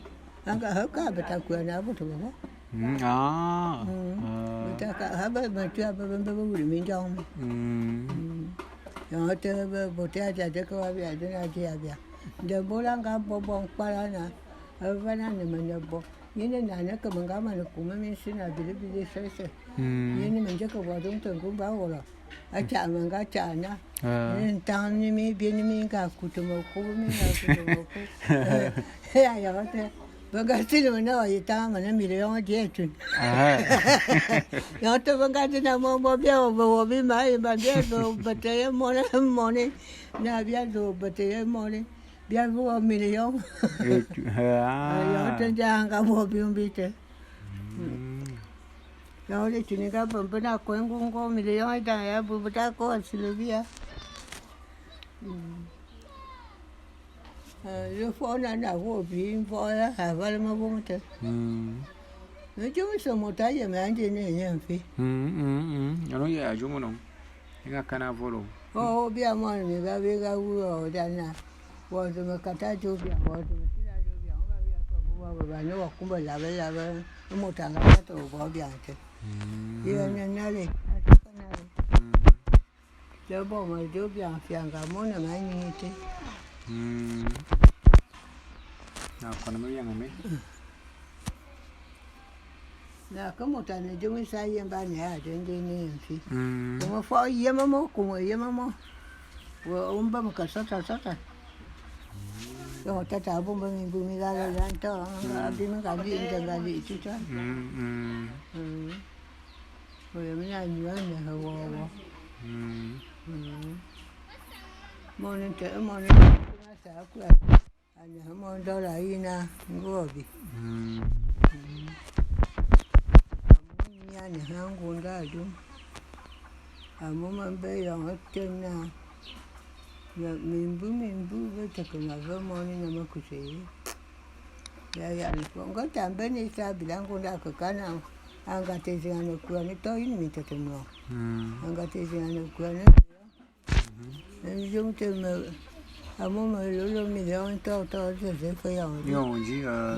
Anga haka bata kwa na buto baba. Mm, ah. Mm. Ah. Bata ka haba batu aba bembe buli minjong. Mm. Mm. Yo te be bote aja de ko abia de na je abia. De bola nga bobo nkpala na. Aba na ne mane bo. Nyine nane ke me nga mane kume minsi na bili bili sese. Mm. Nyine me nje ke bwa dum te ngumba wora. Acha me nga chana. Ah. Nyine ntan ni mi bi ni mi nga kutu mo ku, mi nga kutu mo ku. Eh, ya ya te. Banga sini mo na wa yita mo na million je tun. Aha. Ya te banga dina mo mo bia wo wo bi ma yi ba bia do bete ye mo na mo ni. Na bia do bete ye mo ni. Bia bu wa million. Eh, tu, ah. Ayo te janga bo bi mbite. Mm. Ya ole tuni ga bambe na kwengu ngo million da ya bu buta ko Sylvia. Mm. Eh, yo fo na na bo bi mbo ya ha vale ma bo mte. Mm. Me jumu so mota ye me anje ne ye mfi. Mm, mm, mm. Ano ye ajumu no. Nga kana volo. O, bia mwane mi ba bi ga wu o dana. Wo zo me kata jo bia, wo zo me tila jo bia, wo ba bia ko bu ba ba ne wa kumba labe labe. Môt a nga bata ô bô biang té. Mm. Ye ne nale, a te ke nale. Mm. Le bo ma jo biang fianga mo ne ma nyi té. Mm. Na kône me biang me. Na ke môt a ne jôm isa yem ba ne a de nde ne mfi. Mm. Kuma fô yem mo, kuma yem mo. Wo umba mo ka sota sota. Yo tata abumba mi bu mi ga la la nto, abi mi ga bi nda ga bi tuta. Mm, mm. Mm. Wo yem na nyuane he wo wo. Mm. Mm. Mo ne te, mo ne te, na sa ku. Ane he mo ndola ina ngobi. Mm. Mm. Amu ni ane ha ngunda adu. Amu mambe yon tena. Na mimbu mimbu be teke na ve mo ni na makuse. Ya ya ni ko. Ngo tambe ni sa bila ngunda ke kana. Anga te zingane kuane to ini mi tete mo. Mm. Anga te zingane kuane. Nzong te me, amu me lolo million to to ze ze fe yon. Yon ji, ah.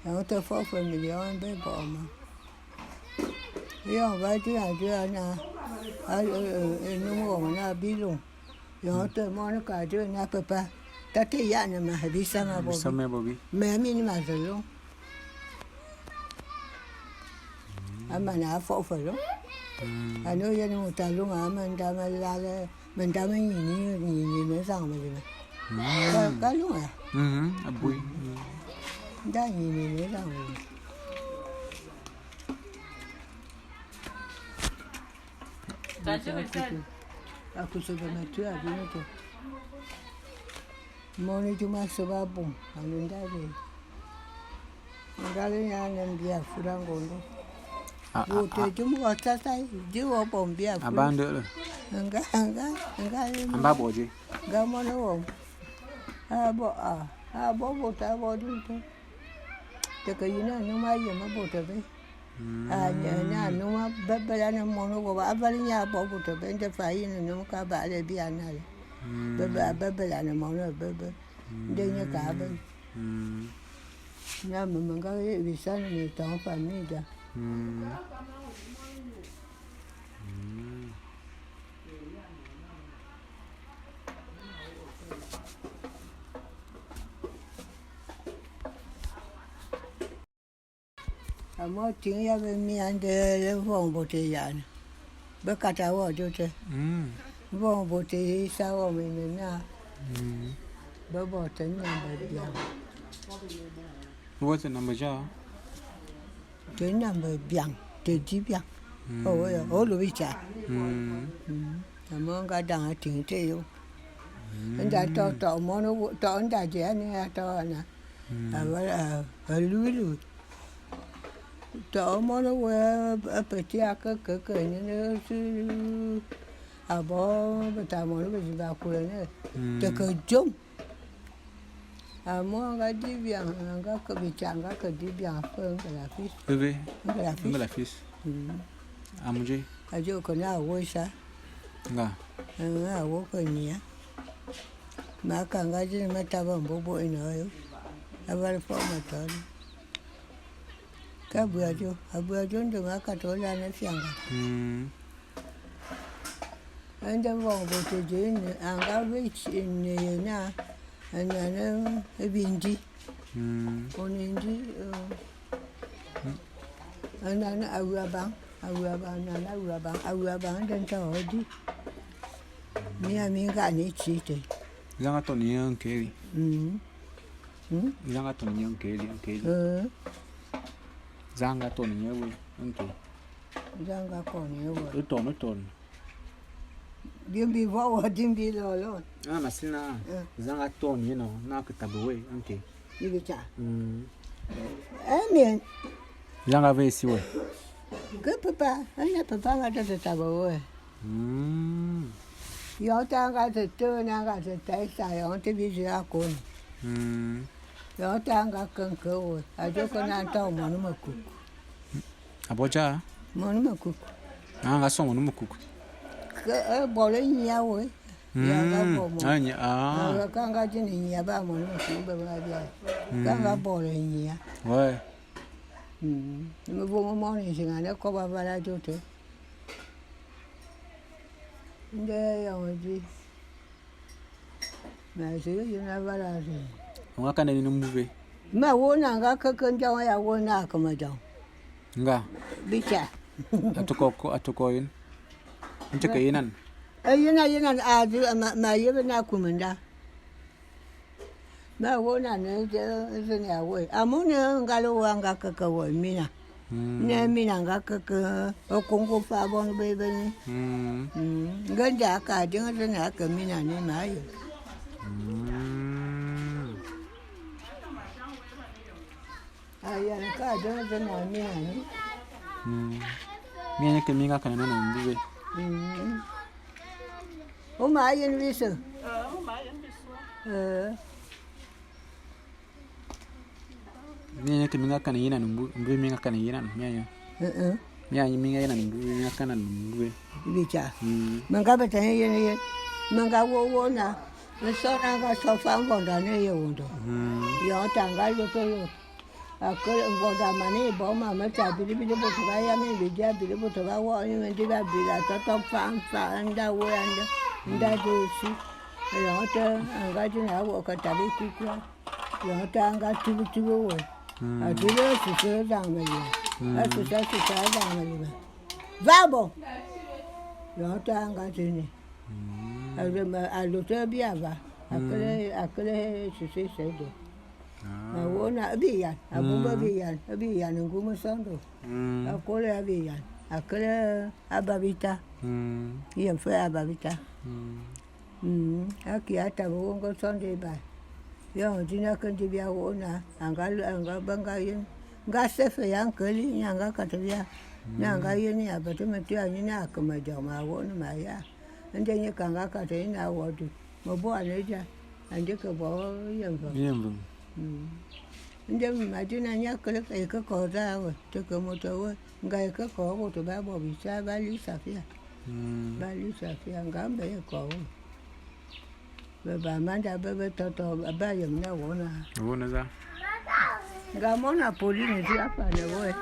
Yon te fo fe million be bo ma. Yon ba di a di a na, a, e, e, e, nu mo na bilong. Yon te mo na ka di na papa. Tate ya na ma habisa ma bobi. Bisa ma bobi. Me mi ni ma zelo. A mana a fô'ô fe lo. Mm. A ne ô yén môt a lung a menda melale, menda me nyinyinyi, nyinyinyi me zang me lime. Mm. Ka, ka lung a. Mhm, abui. Mm. Nda nyinyinyi me zang me lime. Ka je be sa. A kuso be me tu a bi me to. Moni juma soba bum, anu ndale. Ndale ya ne mbia fura ngondo. A, a, wote a. Jum wo tata, ji wo bo mbia fura. Abande. Nga, nga, nga. Amba boje. Nga moni wo. A bo, a. A bo bo ta bo dinte. Teke yina numa yeme bote be. Mm. A, na, na numa bebela ne mono go, a bali nya bo bote be, nde fa yina numa ka ba le bi anale. Mm. Bebe, a bebela ne mono bebe. Mm. Nde nye ka be. Mm. Na mama nga ye bisana ni ton famida. Mm. Mm. Amo ting ya be miande le vong bote yana. Be kata wo jote. Mm. Vong bote isa wo me me na. Mm. Be bote namba biang. Wo te namba ja? Te namba biang, te di biang. Mm. O wo ya, o lo bicha. Mm. Mm. Amo nga dang ting te yo. Mm. Nda to to mono to nda je ani ato na. Mm. Awa, a, a lui lui. To mono we a petit a ke ke ke ni ne su. Abo beta mono be ba kule ne. Mm. Te ke jom. Amo nga di biang, nga ke bicha, nga ke di biang fe nga la fis. Bebe. Nga la fis. Nga la fis. Mm. Amuje. Ajo ko na wo sa. Nga. Nga wo ko nia. Ma ka nga jini ma taba mbobo ino yo. Abal fo ma tolo. Ka bua jo, abua jo ndo ma ka tola na fianga. Mm. Ende vong bote je ne, anga vich ne ye na, anane ebindi. Mm. Onindi, eh, anane awabang, awabang, anane awabang, awabang, ende nta odi. Mi a mi nga ni chite. Zanga toni ye nkeli. Mm. Mm. Zanga toni ye nkeli, nkeli. Eh. Zanga toni ye we, nkeli. Zanga koni ye we. Uton, uton. Dimbi vo, dimbi lolo. Ah, masina. Eh. Zanga toni ye no, na kitabu we, nkeli. Ibicha. Mm. Amen. Zanga ve si we. Ke papa, anya papa nga tata tabo we. Mm. Yo tanga te to na nga te tai sa yo te bi ya ko. Mm. Yo tanga kan ke we. Ajo ko na ta mo no makuk. Aboja? Mo no makuk. Na nga so mo no makuk. Ke e bole nya we. Ya nga bo mo. Anya, ah. Nga ka nga jini nya ba mo no makuk be ba bia. Ka nga bole nya. We. Mm. Mevôm môn nzingane kôbo aval a jô te. Nde ya di. Ma zulu yina aval a di. Wa kane ni mbu be. Ma wo na nga keke njawa ya wo na kama jawa. Nga. Bicha. Atoko ko, atoko yin. Ncheke yinan. E yina yinan a di ma, ma yebe na kumenda. Ma wo na ne ze, ze ne a we. Amu ne ngalo wa nga keke we mina. Mm. Ne mina nga keke okungu fa bon bebe ni. Mm. Mm. Nge nda ka dinga ze ne a ke mina ni ma yo. Mm. Aya ka dinga ze ne a mina ni. Mm. Mi anye ke mi nga kane na mbu be. Mm. Uma ayen biso. Eh. Mi anye ke mi nga kane yina mbu, mbu mi nga kane yina mi anye. Eh, eh. Mi anye mi nga yina mbu, mi nga kane mbu. Bicha. Mm. Manga bata yene ye. Manga wo wo na. So na nga so fa ngonda ne ye wondo. Mm. Yo tanga yo to yo. Akele ngonda mane bo ma me ta bili bili bo to ga ya me bi dia bili bo to ga wo ni me ndi ga bili a to to fa fa nda wo ya nda. Nda de si. Yo te anga di na wo ka ta bi kukwa. Yo te anga tibi tibi wo. Mm. A ti le si se za me ye. Mm. A si se si se za me ye. Va bo. Yo te anga tini. Mm. A le ma, a lo te bia va. Akele, akele si se se de. Ah. Awona abiyan, abumba abiyan, abiyan ngumu sondo. Mm. Akole abiyan, akele ababita. Mm. Ye mfe ababita. Mm. Mm. Aki ata bongo sondo iba. Yo dina kandi bia wona, anga, anga banga yin. Nga sefe ya nkeli, nyanga katabia. Mm. Nyanga yin ya batu metu ya nyina akama jama wona maya. Nde nye kanga kata ina wadu. Mabo aneja. Ande ke bo yemba. Yemba. Mm. Nde majina nya kele ke ke ko da we. Te ke moto we. Nga ke ko bo to ba bo bisa ba li safia. Mm. Ba li safia nga mbe ko we. Be ba manda be be toto ba yem na wona. Wona za. Nga mona poli ni dia pa ne we.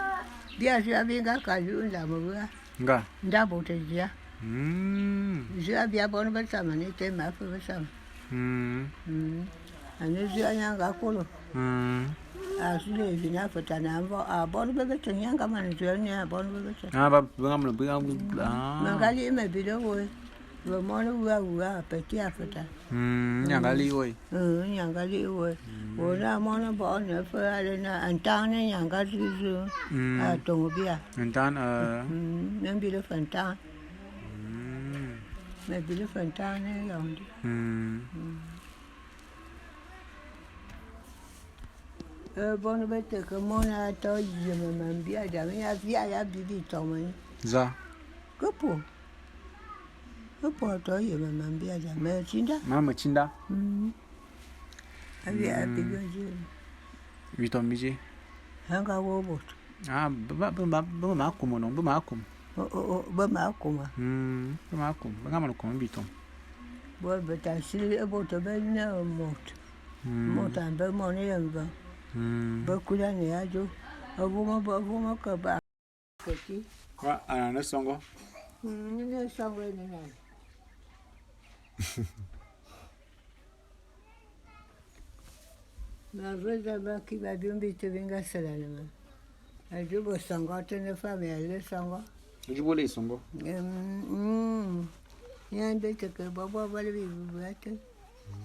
Bia sia binga ka ju nda mo wa. Nga. Nda bote zia. Mm. Zia bia bon be sama ni te ma fe be sama. Mm. Mm. Ane zia nyanga kolo. Mm. A su le vina feta na mbo. A bon be be te nyanga man zia ni a bon be be te. Ah, ba, ba, ba, ba, ah. Mangali me bi le wo. Be mon wa wa peti a feta. Mm, nyanga li wo. Mm, nyanga li wo. Mm. Wo na mon bo ne fe ale na antan ne nyanga zuzu. Mm. A tongo bia. Ntan, eh. Mm, me bi le fantan. Mm. Me bi le fantan ne yonde. Mm. Mm. Eh, bon be te ke mon a to yeme mambia da me ya via ya bibi to mani. Za. Ke po. Ke po to yeme mambia da me tinda. Ma me tinda. Mm. Abi abi yo je. Biton bije. Hanga wo bot. Ah, ba, ba, ba, ba ma kum no, ba ma kum. O, o, o, ba ma kum. Mm, ba ma kum. Ba nga ma kum biton. Bo be ta sili e bot be na mot. Mm. Mot an be mo ne yamba. Mm. Ba kula ne ajo. Abu mo ba, abu mo ka ba. Koti. Wa, ana ne songo. Mm, ne songo ne na. Maveza maki ba biumbi te binga salanama. Aju bo songo te ne fami ale songo. Aju bo le songo. Em, mm. Nyande te ke bobo bale bi bubate.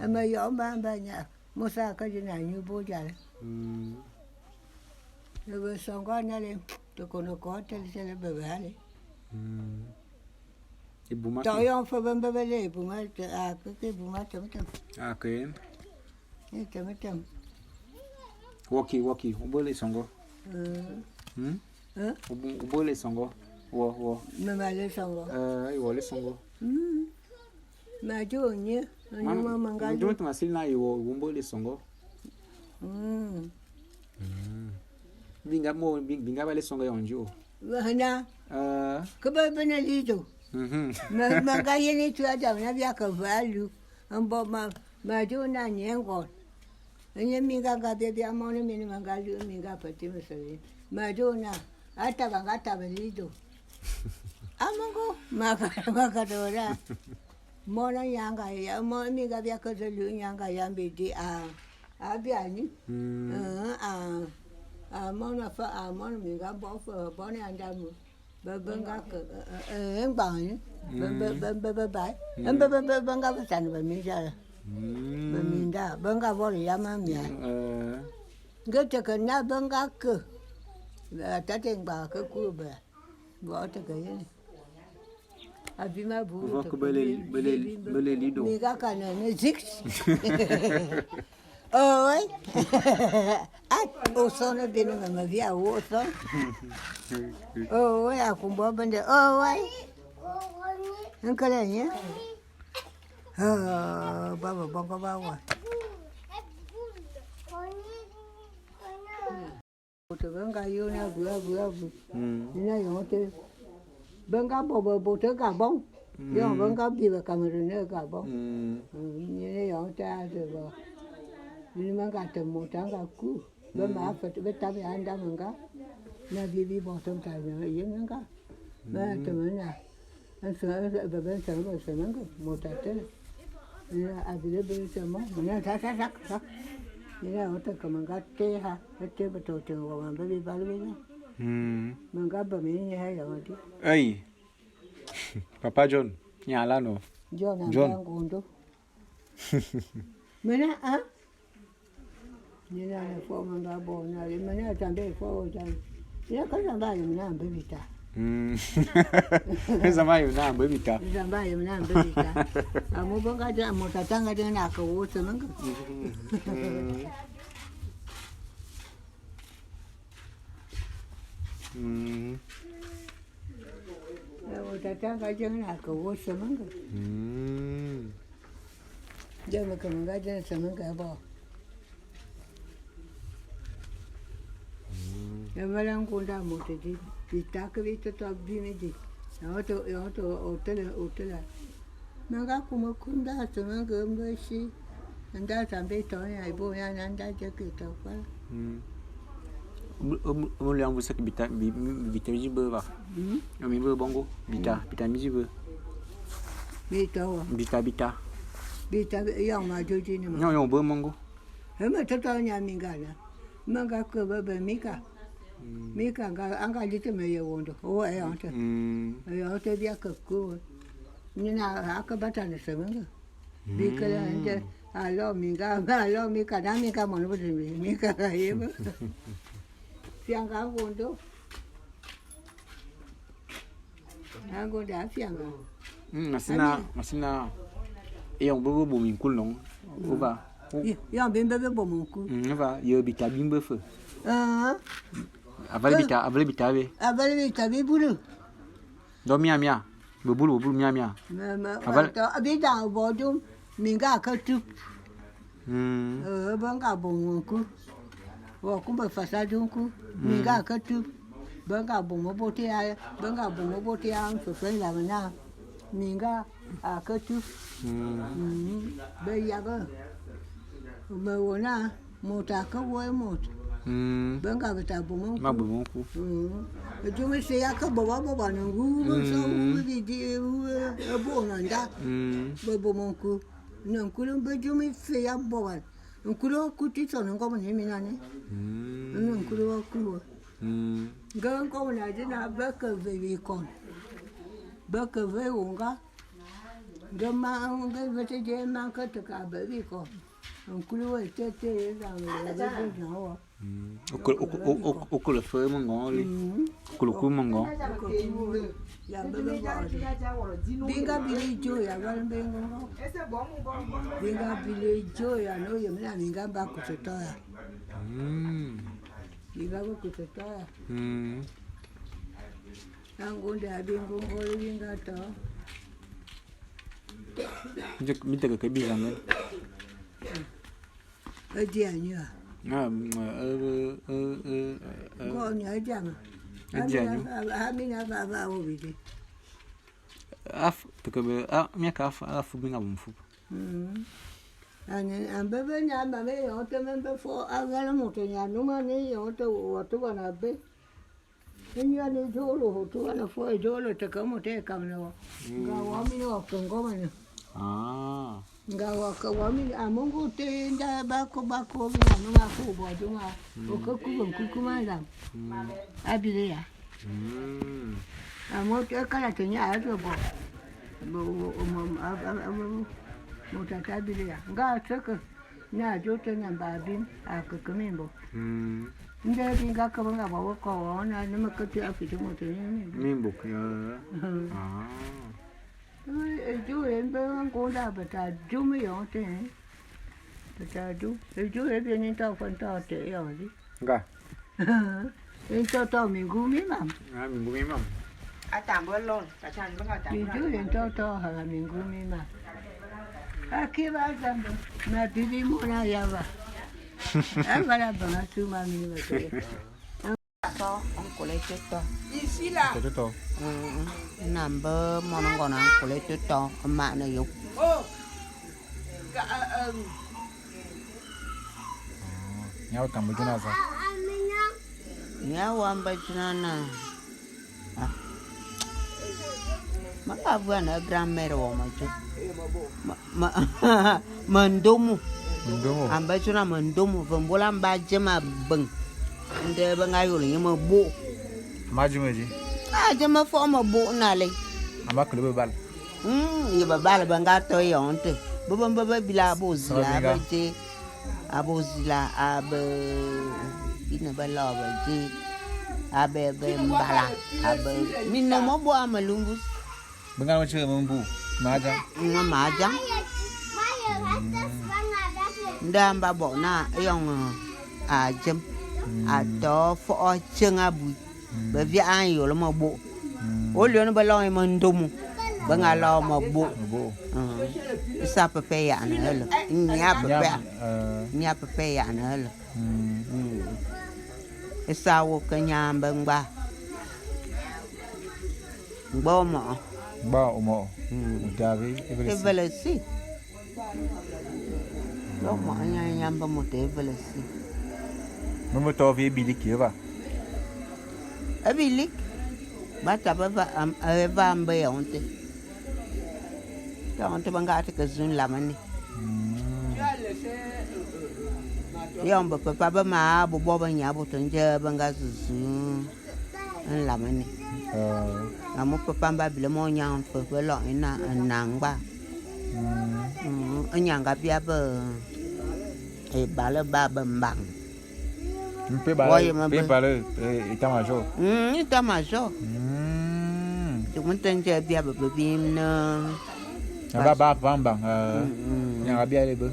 Ama yo mbamba nya. Musa ka jina nyu bo jale. Mm. Ebe songo nale. Te kono ko te le te le bebe ale. Mm. Ibuma. To ki. Yo mfe bembe bele ibuma te, a, ke, ke ibuma tem tem. A, ke. Ni tem tem. Woki, woki, ubole songo. Eh. Hmm? Eh? Ubu-, ubole songo. Wo, wo. Mama le songo. Eh, iwo le songo. Hmm. Ma jo nye, nye mama ngali. Ndio tumasili na iwo, umbole songo. Hmm. Mm. Binga mo, bi-, binga bale songo ya onjo. Wahana. Ah. Kaba bana lido. Mhm. Ma, ma nga yene tu ada na bia ka valu. Ambo ma, ma jo na nyengo. Enye minga nga bia bia mo ne mini manga lu minga pati mesele. Madona, ataba nga taba lido. Amongo, makadora. Mona nyanga ya, mo mi ga bia ke zelu nyanga ya mbidi a, a biani. Mm. Eh, a, a mona fa, a mona mi ga bo fa, bona andamu. Be, be nga ke, eh, eh, eh, ngba ni. Be, be, be, be, be, be. Mm. Be, be, be, be nga be tane be mi ja. Mm. Be mi nda, be nga bo ya ma mi a. Eh. Nge te ke na be nga ke. Atate ngba ke kulu be. Bo te ke ye. Abi ma bu. Vo te ke ke bele, bi, bele, bi, bi, bele lido. Mi ga ka na ne zik. Oi. At, o sono bene mama via o sono. Oi, akumbo bende. Oi. Nkele nye. Ah, baba bongo bawa. Boto be nga yo na agu, agu, agu. Mm. Ni na yo te. Be nga bo, bo, bo te Gabon. Mm. Yo be nga bi be Cameroun e Gabon. Mm. Mm, ni na yo te a de bo. Ni ma nga te mota nga ku. Be ma fet, be tabe anda nga. Na bi bi bo te ta ye nga. Be te na. Nse, nse, bebe nse, nse, nse, nse, mota te. Ina abile be nse mo, muna sa, sa, sa, sa. Ina ote kama nga te ha, te be to te wa ma be bi balu be na. Mm. Manga ba me ni ha ya wati. Hey. Papa John, ni ala no. John, John. Amba ngondo. Mena a? Nina ne fo manga bo na le mena tambe fo o jan. Ya ka zamba yo na mbe bita. Mm. Zamba yo na mbe bita. Zamba yo na mbe bita. Amu bonga ja mo tatanga de na ka wo se manga. Mm. Mm. Wo tatanga je na ka wo se manga. Mm. Jame ke menga jene semenga bo. Yamala nkunda moto di, bitaka bitoto bimidi. Yawoto, yawoto otele, otele. Menga kuma kunda semenga mbeshi. Nda tambe tonya ibo ya nanda jeke tokwa. Mm. Omuli yangu seki bita, bi-, bi-, bita bijibe ba. Mm. Ami be bongo, bita, bita mijibe. Bita wa. Bita, bita. Bita, ya ma joji ni ma. Nyo, nyo, be mongo. Eme toto nya mingana. Manga ke be, be mika. Mm. Mika nga, anga lite me ye wondo. O, e onte. Mm. E onte bia ke ku. Nina aka bata ne semenga. Bikele nje, alo minga, alo mika, na mika mono budi mi, mika ka yeba. Fianga ngondo. Angondo afianga. Mm, masina, masina. Eyo, bebe bo minkulu non. Uva. Yo, bimbe be bo minkulu. Mm, uva, yo bita bimbe fe. Ah. Avale bita, avale bita be. Avale bita bibulu. Do mia mia. Bebulu, bebulu mia mia. Me, me, aval- to, bida bodum, minga ka tup. Mm. Eh, banga bongo ku. Wo kumba fasa dunku, minga ka tup. Banga bongo bote ya, banga bongo bote ya, so so la na. Minga a ka tup. Mm. Mm. Be ya ba. Me wona. Mot a ke wo é mot. Mm. Be nga beta boma nku. Ba boma nku. Mm. Ejum ise ya ke boba boba ne ngu, be so, mm, ngu bi di, e bo na nda. Mm. Be boma nku. Ne nkulu be jum ise ya boba. Nkulu ku ti so ne ngo ni mina ne. Mm. Ne nkulu wa ku. Mm. Nga ngo na di na be ke ve bi kon. Be ke ve wonga. Nga ma, nga ve te je ma ke te ka be bi kon. Nkulu we tete, e za me ya be na wa. Mm. Okolo, oko-, o-, o-, okolo fe mongo le. Mm. Okolo ku mongo. Ya be be ba. Binga bile jo ya ba mbe ngo. Binga bile jo ya no ye mina binga ba kutoto ya. Mm. Binga ba kutoto ya. Mm. Angunde abingo ngolo binga to. Mite, mite ke bizange. Edi anyo. Ah, mm, eh, eh, eh, eh, eh. Ngo ni edi anyo. Edi anyo. Amina ba, ba, ba, obide. Af, teke be, ah, miaka af, af binga bumfu. Mm. Ane, ambe be na mba me yo te me be fo, agala moto nya numa ni yo te wo to bana be. Enyi ane jolo hotu ana fo e jolo te ka mo te kam na wa. Nga wa mi no ke ngoma ne. Ah. Nga wa ke wa mi amongo te nda bako bako mi na no ma ko bo juma. O ke ku bon ku ku ma da. Abile ya. Amo te kala te nya azo bo. Mo mo mo tata abile ya. Nga te ke. Na jo te na mba bim a ke ke mimbo. Nde binga ke banga ba wo ko wo na ne me ke te a fite mo te ni mimbo. Mimbo ya. Ah. Ejo embe ngonda beta jum yo te. Beta jum. Ejo ebe ni ta fan ta te yo di. Nga. Ntoto mingu mimam. Ah, mingu mimam. Atambula lon, kachan banga atambula. Mingu ntoto hala mingu mimam. Akiba zamba, na bibi mona yaba. Abala banga tuma mini mate. To, oncle Toto. Isila. Toto. Mm. Namba mono ngona oncle Toto, ma na yo. Oh. Ka, uh, um. Nya wamba jina za. Nya wamba jina na. Ah. Maka bwa na grand-mère wa majo. Ma, ma, mandomo. Mandomo. Amba jina mandomo. Vembola mba jema beng. Nde benga yolo nye mabo. Ma jema ji. Ma jema fo mabo na le. Amba kele bebal. Mm, ye bebal be nga to yonte. Bebe mbe be bila abo zila be je. Abo zila abe bine be lo be je. Abe be mbala abe mine mo bo amalungu. Be nga mo chire mbu maja. Nga maja. Nda mba bo na yong a jem. A to fo o chenga bui. Be via an yolo mabo. O lio ne be lo me ndomo. Be nga lo mabo. Mabo. Isa pepe ya na helo. Nya pepe. Nya pepe ya na helo. Isa wo ke nya mbe ngba. Ngba omo. Ngba omo. Udari evelesi. Evelesi. Lo mo anya nyamba moto evelesi. Meme to vi ebiliki eva. Ebilik. Bata beva am, eva ambe ya onte. Ya onte banga ate ke zun lamane. Ya ombe papa be ma bo bo be nya bo to nje banga zuzu. Nlamane. Amu papa mba bile mo nya mfe be lo ina nangba. Nyanga bia be e bale ba be mbang. Mpe bale, pe bale état-major. Mm, état-major. Mm. Tumuntenje bia be bim na. Ba ba ba mbang. Nyanga bia le be.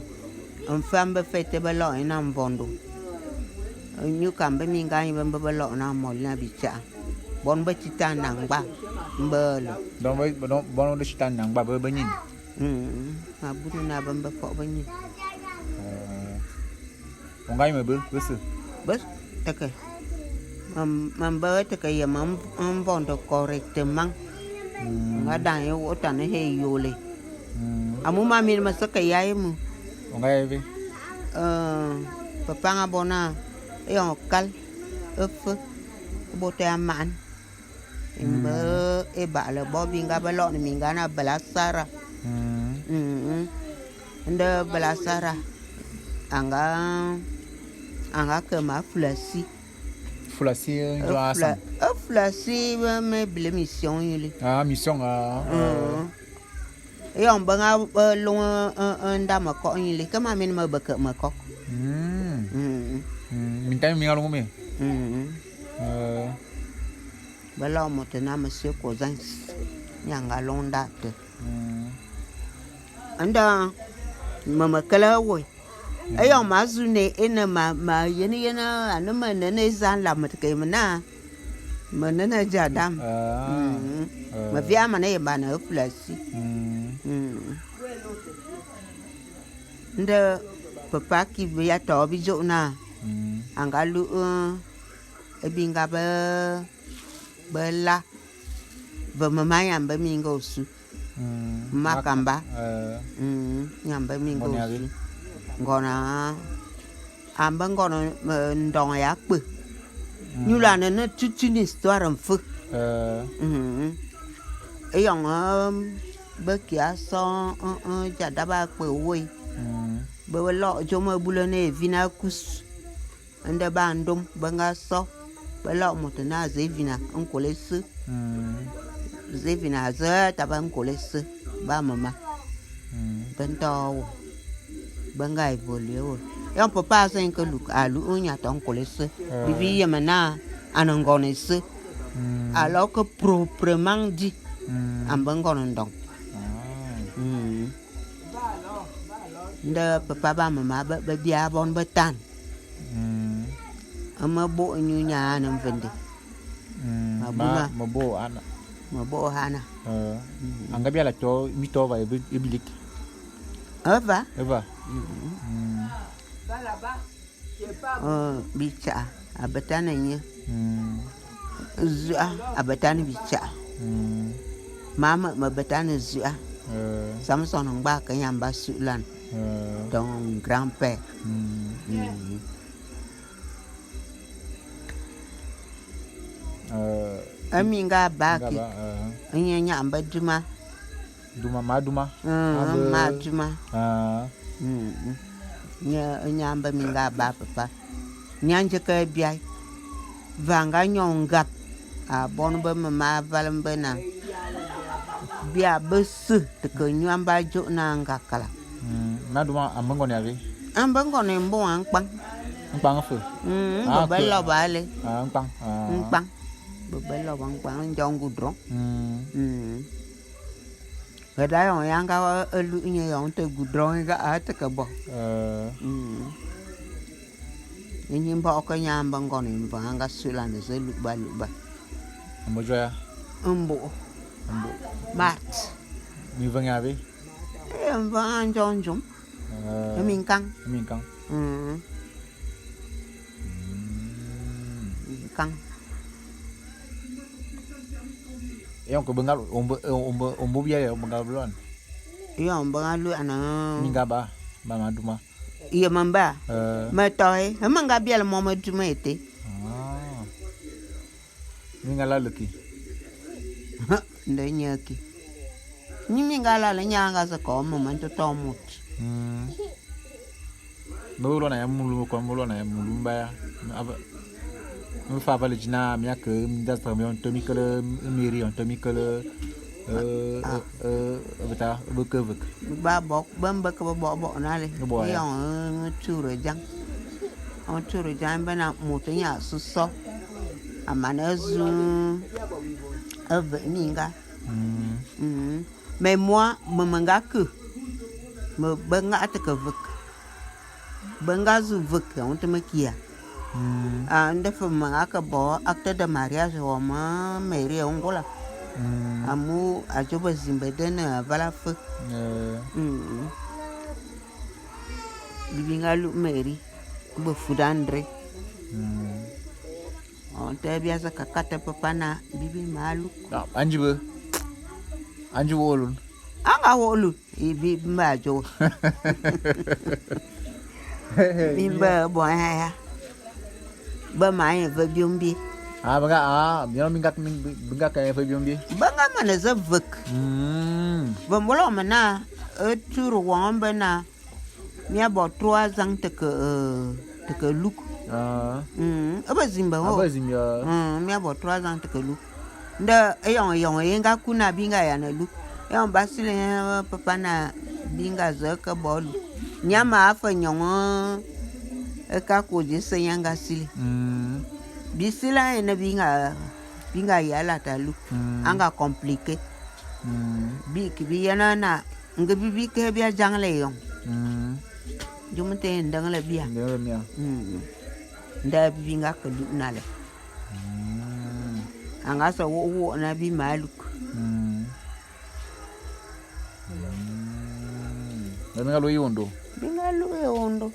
Mfam be fete be lo ina mvondo. Nyuka mbe minga nyi be mbe be lo na mol na bicha. Bon be chita nangba. Mbele. Bon be, bon, bon be chita nangba be be nyin. Mm. Abunu na be mbe fo be nyin. Onga yime be bese. Bes teke. Mam, mam be teke ye mam mvondo correctement. Nga dan ye wota ne he yole. Amu mamin masaka ya ye mu. Onga ye be. Papa nga bona e on kal efe bote aman. Mbe e bale bo binga be lo ne minga na bela Sara. Mm. Nde bela Sara anga anga ke ma flasi. Fulasi njo asam. Fulasi me bile mission yili. Ah, mission ah. Yon be nga be long nda mekok yili ke ma min me beke mekok. Mm. Mintan mi nga long me. Mm. Be lo mo te na monsieur Kozans. Nyanga long nda te. Nda me mekele we. Éyon ma zu ne é ne ma, ma yen yen ane me ne ne za nlam me te ke me na. Me ne ne ja dam. Me via ma ne ye ba na flasi. Nde papa ki be ya to bi jo na. Anga lu e binga be be la. Ve mema nyambe minga osu. Makamba. Nyambe minga osu. Ngona ambe ngona ndong ya kpe. Nyulane ne toute une histoire mfe. Eh. Mhm. Éyong, euh, be ki a sô, euh, euh, jada ba kpe woé. Mm. Be be lo jôm ebule ne evina kus. Nde ba ndôm be nga sô. Be lo mot na zevina nkole se. Mm. Zevina ze taba nkole se. Ba mama. Mm. Be nto wo. Be nga évoluer wo. Yon papa a se nke luk a lu unya to nkole se. Eh. Bibi yeme na ane ngone se. Mm. Alors que proprement dit, mm, ambe ngone ndong. Ah. Mm. Nde papa ba mama be, be bia bon betan. Mm. Ame bo nyu nya ane mvende. Mm. Mabuma. Ma, mabo ana. Mabo hana. Eh. Mm. Anga biala to, mi to va ebi-, ebilik. Eva? Eva. Mm. Mm. Oh, bicha. Abetane nye. Mm. Zua, abetane bicha. Mm. Mama, mabetane zua. Eh. Samson ngba ke nyamba sulan. Eh. Ton grand-père. Mm. Mm. Eh, ami nga ba ki. Nga ba, eh. Nye nyamba duma. Duma, ma duma. Mm, ma duma. Ah. Mm, mm. Nye, nyamba mi nga ba papa. Nyanje ke biai. Vanga nyongap. A bon be me ma val mbe na. Bia be se te ke nyamba jo na nga kala. Mm, ma duma ambe ngone abi. Ambe ngone mbo ankpang. Nkpang fe. Mm, ah, be lo ba le. Ah, nkpang. Ah. Nkpang. Be be lo ba nkpang njongu dron. Mm. Mm. Weda yon yanga wa elu nye yon te goudron ga a te ke bo. Eh. Mm. Nyi mba oke nyamba ngone mva nga sulande ze luba luba. Mbo joya. Mbo. Mbo. Mart. Mi vanga be. E mva njonjum. Eh. Minkang. Minkang. Mm. Mm. Minkang. Éyong ke be nga lu, ombe, ombe, ombe bia ya, ombe nga lu an. Éyong be nga lu ana. Mi nga ba, ba ma duma. Ye mamba. Eh. Me to e, me nga bia le mo me duma été. Ah. Mi nga la leki. Nde nyeki. Nyi mi nga la le nya nga se ko mo man to to mut. Mm. Me wulu na ya mulu ko, me wulu na ya mulu mbaya. Aba, me fa bale jina mi ake mi dasta mi on to mi kele, meri on to mi kele. Eh, eh, eh, beta, beke vek. Ba bok, ban beke ba bok bok na le. Bo ya. Yon, eh, ture jang. On ture jang be na mut nya suso. Amane zu. Eve mi nga. Mm. Mm. Mais moi, me, me nga ke. Me, be nga te ke vek. Be nga zu vek, on te me kia. Mm. Ah, nde fe me nga ke bo acte de mariage wa ma mairie Angola. Mm. Amu ajo be zimbe de ne avala fe. Eh. Mm. Bibi nga lu mairie. Be fuda ndre. Mm. On te bia za kakate papa na bibi malu. Ah, anji be. Anji wolun. Anga wolun. Ibi mba jo. Bimba bo ya ya. Ba ma ye ve biombi. Ah, baga, ah, biombi ngak, ngak ye ve biombi. Ba nga mane za vek. Mm. Ba mbolo mana, e turu wambe na. Mi a bo trois ans te ke, euh, te ke luk. Ah. Mm, e be zimba ho. A be zimba. Mm, mi a bo trois ans te ke luk. Nde éyong éyong ye nga kuna bi nga ya ne luk. Éyong basile, eh, papa na bi nga ze ke bo luk. Nyama afe nyong, eh, e ka ko je se nyanga sile. Mm. Bi sila ene bi nga, bi nga ya la ta luk. Mm. Anga compliqué. Mm. Bi ki bi yana na Nge bibi ke bia jangle yon. Mm. Jum te ndangle bia. Ndangle mia. Mm. Nda bibi nga ke luk na le. Mm. Anga so wo wo na bi maluk. Mm. Mm. Nda mi nga lu yondo. Bi nga lu yondo.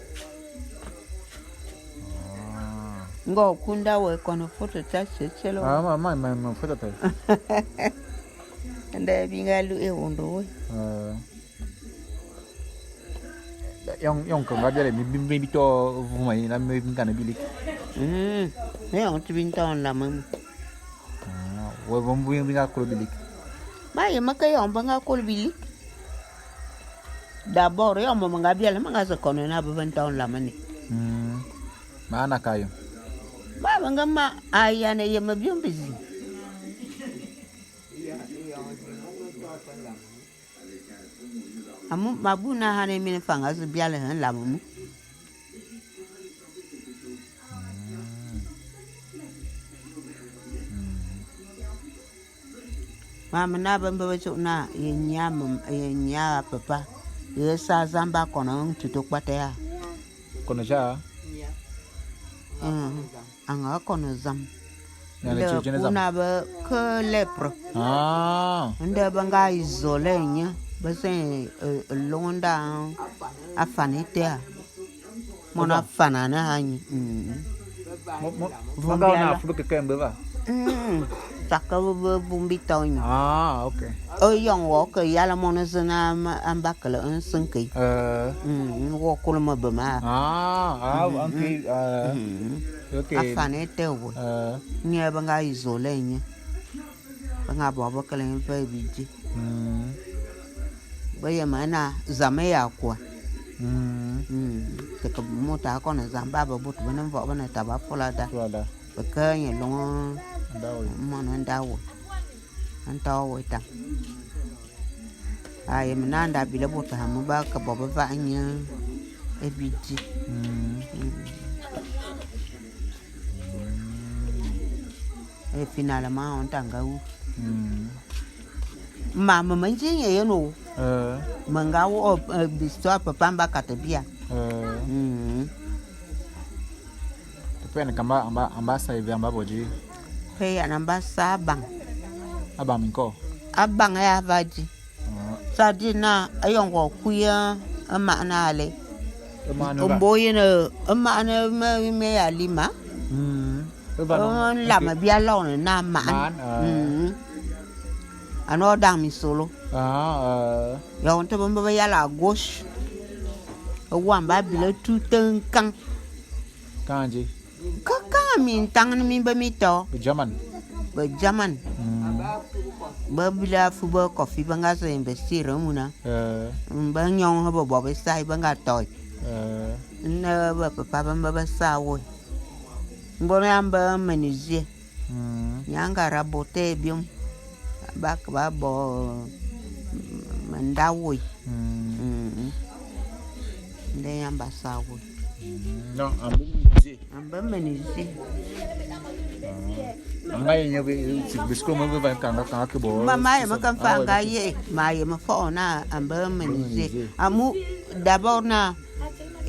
Ah. Ngo kunda we kono foto ta chechelo. Ah, ma, ma, ma, ma foto ta. Nda bi nga lu e wondo we. Ah. Yon, yon ko nga biale mi, mi, mi bito vuma yi na mi, mi kana bilik. Mm. Me yon ti bi nta on la mama. Ah, we bon bu bi nga kolo bilik. Ma ye ma ke yon ba nga kolo bilik. D'abord, yon mo nga bial ma nga se kono na be nta on la mane. Mm. Ma na kayo. Ma be nga ma aya ne ye ma biom bizi. Amu mabu na hane mine fanga zu biale hen la mumu. Mam na be mbe betu na ye nya mem ye nya papa. Ye sa zamba kono ntutu kpate ya. Kono ja. Mm. Anga kono zam. Nde kuna be ke lèpre. Ah. Nde be nga isolé nye be se londa afane te a. Mona afana na hanyi. Mm. Mo mo mo nga na fu ke kembe ba. Mm. Saka be vumbi tonyi. Ah, okay. O yon wo ke yala mona zena amba kele nsinke. Eh. Mm, wo kuluma be ma. Ah, ah, okay. Eh. Mm. Okay. Afane te wo. Eh. Nye be nga isolé nye. Be nga bo be kele mpe bidi. Mm. Be ye ma na zame ya kwa. Mm. Mm. Te ke muta kono zamba be but be ne mvo be ne taba fulada. Fulada. Be ke nye longo. Ndawo. Mono ndawo. Nta wo weta. Aye, mina nda bile bota hamu ba ke bobe va nye ebidi. Mm. Mm. E finalement on tanga wu. Mm. Ma mama nji nye ye no. Eh. Manga wo, eh, bisto a papa mba katebia. Eh. Mm. Pepe ne kamba amba amba sa ive amba bodi. Pe ya namba sa abang. Abang minko. Abang ya vaji. Ah. Sa di na ayongo kuya ama na ale. Mbo yene ama na me me ya lima. Mm. Lama bia lone na man. Man, ah. Mm. Ano dang mi solo. Ah, ah. Ya onte bamba ba yala gauche. Wamba bile tutenkan. Kanje. Kaka mi ntang ni mi be mi to. Be German. Be German. Mm. Be bila fu be coffee be nga se investir muna. Eh. Be nyong ho be bo be sai be nga to. Eh. Ne be papa be mbe be sa wo. Mbo na mbe menuisier. Mm. Nyanga raboter biom. Ba ke ba bo menda wo. Mm. Mm. Nde nyamba sa wo. Mm. Non, ambe menuisier. Ambe menuisier. Anga ye nyobe ti bisko mo be ban kanga kanga ke bo. Mama ye ma kan fanga ye, ma ye ma fo na ambe menuisier. Amu d'abord na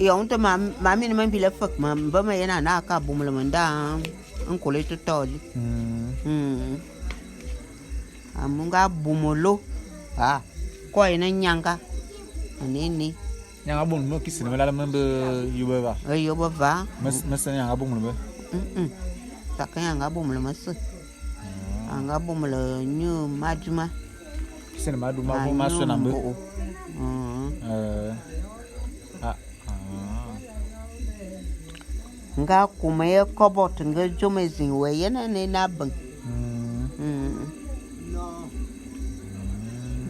yo onte ma ma mi ne ma mbile fek ma mbe ma ye na na ka bumule menda. Nkole to toli. Mm. Mm. Amu nga bumolo. Ah. Ko ina nyanga. Anene. Nyanga bumolo mo kisine melala membe yubeva. Eh, yubeva. Mes mes nyanga bumolo be. Mm. Taka nyanga bumolo mes. Anga bumolo nyu maduma. Kisine maduma bo maso na mbe. Mm. Eh. Ah. Ah. Nga kume ye kobot nge jôm ezing we yene ne na beng. Mm. Mm.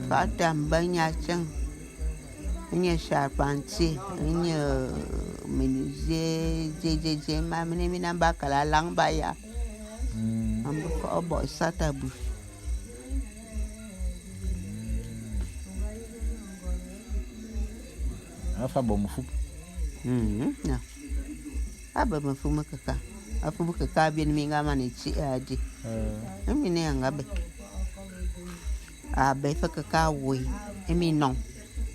Fata mbe nya cheng. Nye charpentier, nye menuisier, je, je, je, ma mene mina mba kala lang ba ya. Mm. Ambe fo obo sata bu. Afa bo mufu. Mhm. Na. Abe mufu mekeka. Afu mekeka bien mi nga mane chi adi. Eh. Emi ne anga be. Abe fe keka we. Emi non.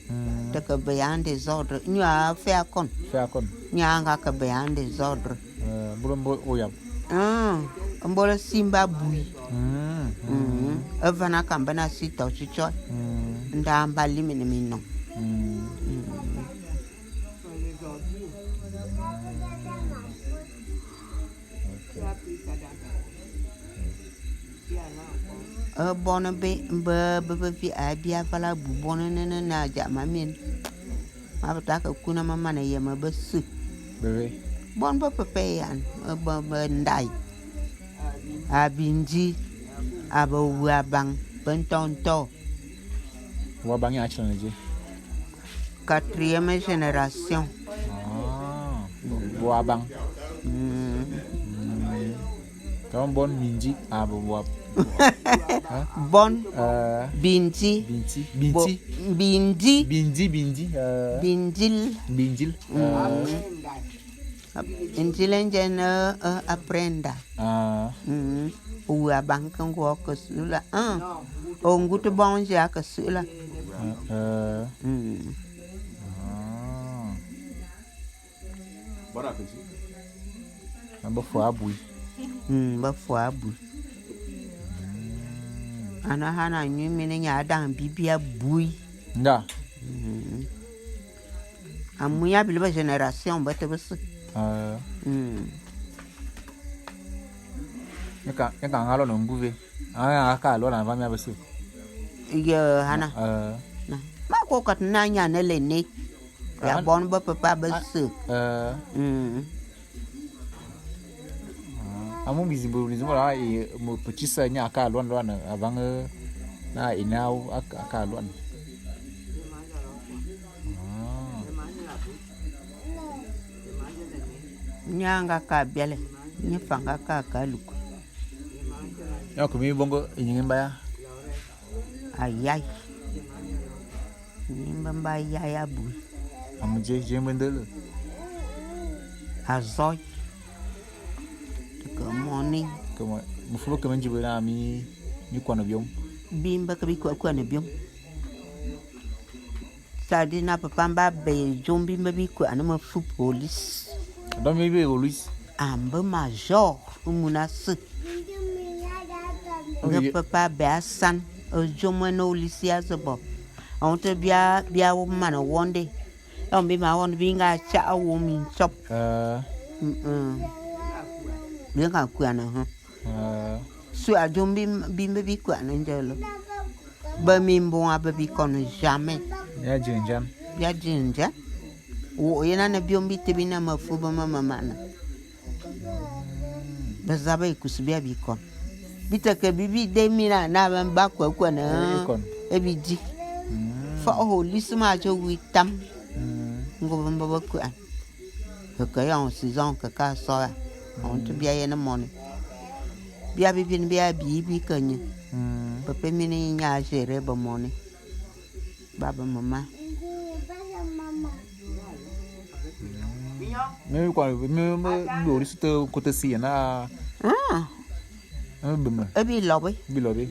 Mm. Te ke be ya en désordre. Nyo a fe akon. Fe akon. Nyo anga ke be ya en désordre. Eh, mbulo mbo oyab. Ah, mbolo simba bui. Mm. Mm. Evana kamba na sita ochicho. Mm. Nda mba limene mino. Mm. Mm. Eh, bon be, be, be, be, vi a bia vala bu bon ne, ne, na ja mamin. Ma bata ke kuna mama na yema be su. Bebe. Bon be pepe yan, be, be ndai. A bindi, a be wu abang, be nto nto. Wu abang ya chilene je. Quatrième génération. Ah, wu abang. Mm. Mm. Bon, bon, bindi, a be wu ab-, hein? Bon, euh, bindi, bindi, bo-, bindi. Bindi. Bindi, bindi, euh, bindil. Bindil. Mm. Euh, Ntile nje ne, eh, aprenda. Ah. Mm. Uwe abanke ngwo ke sula. Ah. O ngutu bonje ake sula. Eh. Mm. Ah. Bafo abui. Mm, bafo abui. Mm. Ana hana nyu mine nya adan bibia bui. Nda. Mm. Amu ya bili ba génération ba te bese. Eh. Mm. Nika, nika ngalo no mbuve. Anga aka lo na vami abese. Ye hana. Eh. Na. Ma ko kat na nya ne le ne. Ya bon ba papa bese. Eh. Mm. Ah, amu bizimbo, bizimbo la, e, mo petisa nya aka lwan lwan, avant, eh, na ina aka, aka lwan. Ah. Nya nga ka biale, nya fanga ka ka luku. Ya kumi bongo inyingi mbaya. Ayai. Ni mbamba yai abui. Amu je, je mbendele. Azoi. Ke moni. Ke mo-, mufulo ke menji bena mi, mi kwana biom. Bimba ke bi kwa, kwana biom. Sadi na papa mba be jombi mba bi kwa na mafu police. Don mi be police. Ambe major, umuna se. Nge papa be asan, ojomwe no olisi azebo. Onte bia, bia wo mana wonde. Ombi ma wonde binga cha awo min chop. Eh. Mm-mm. Binga kuyana, huh? Eh. Su ajom bim, bimbe bi kuyana njelo. Ba mi mbon abe bi kono jamais. Ya jinjan. Ya jinjan. Wo yena ne biom bi te bi na mafu ba mama mana. Be za be kusu bia bi kon. Bi te ke bi bi de mi na, na ba mba kwa kwa na. E bi kon. E bi di. Mm. Fa o lisi ma jo wi tam. Mm. Ngo ba mba ba kwa. Ke ke yon season ke ka so ya. Mm. On te bia ye ne moni. Bia bi bin bia bi bi ke nye. Mm. Pepe mi ni nya gérer ba moni. Baba mama. Me kwa, me, me, me, me, me, kote si na. Ah. Me, me, me. E bi lobe. Bi lobe.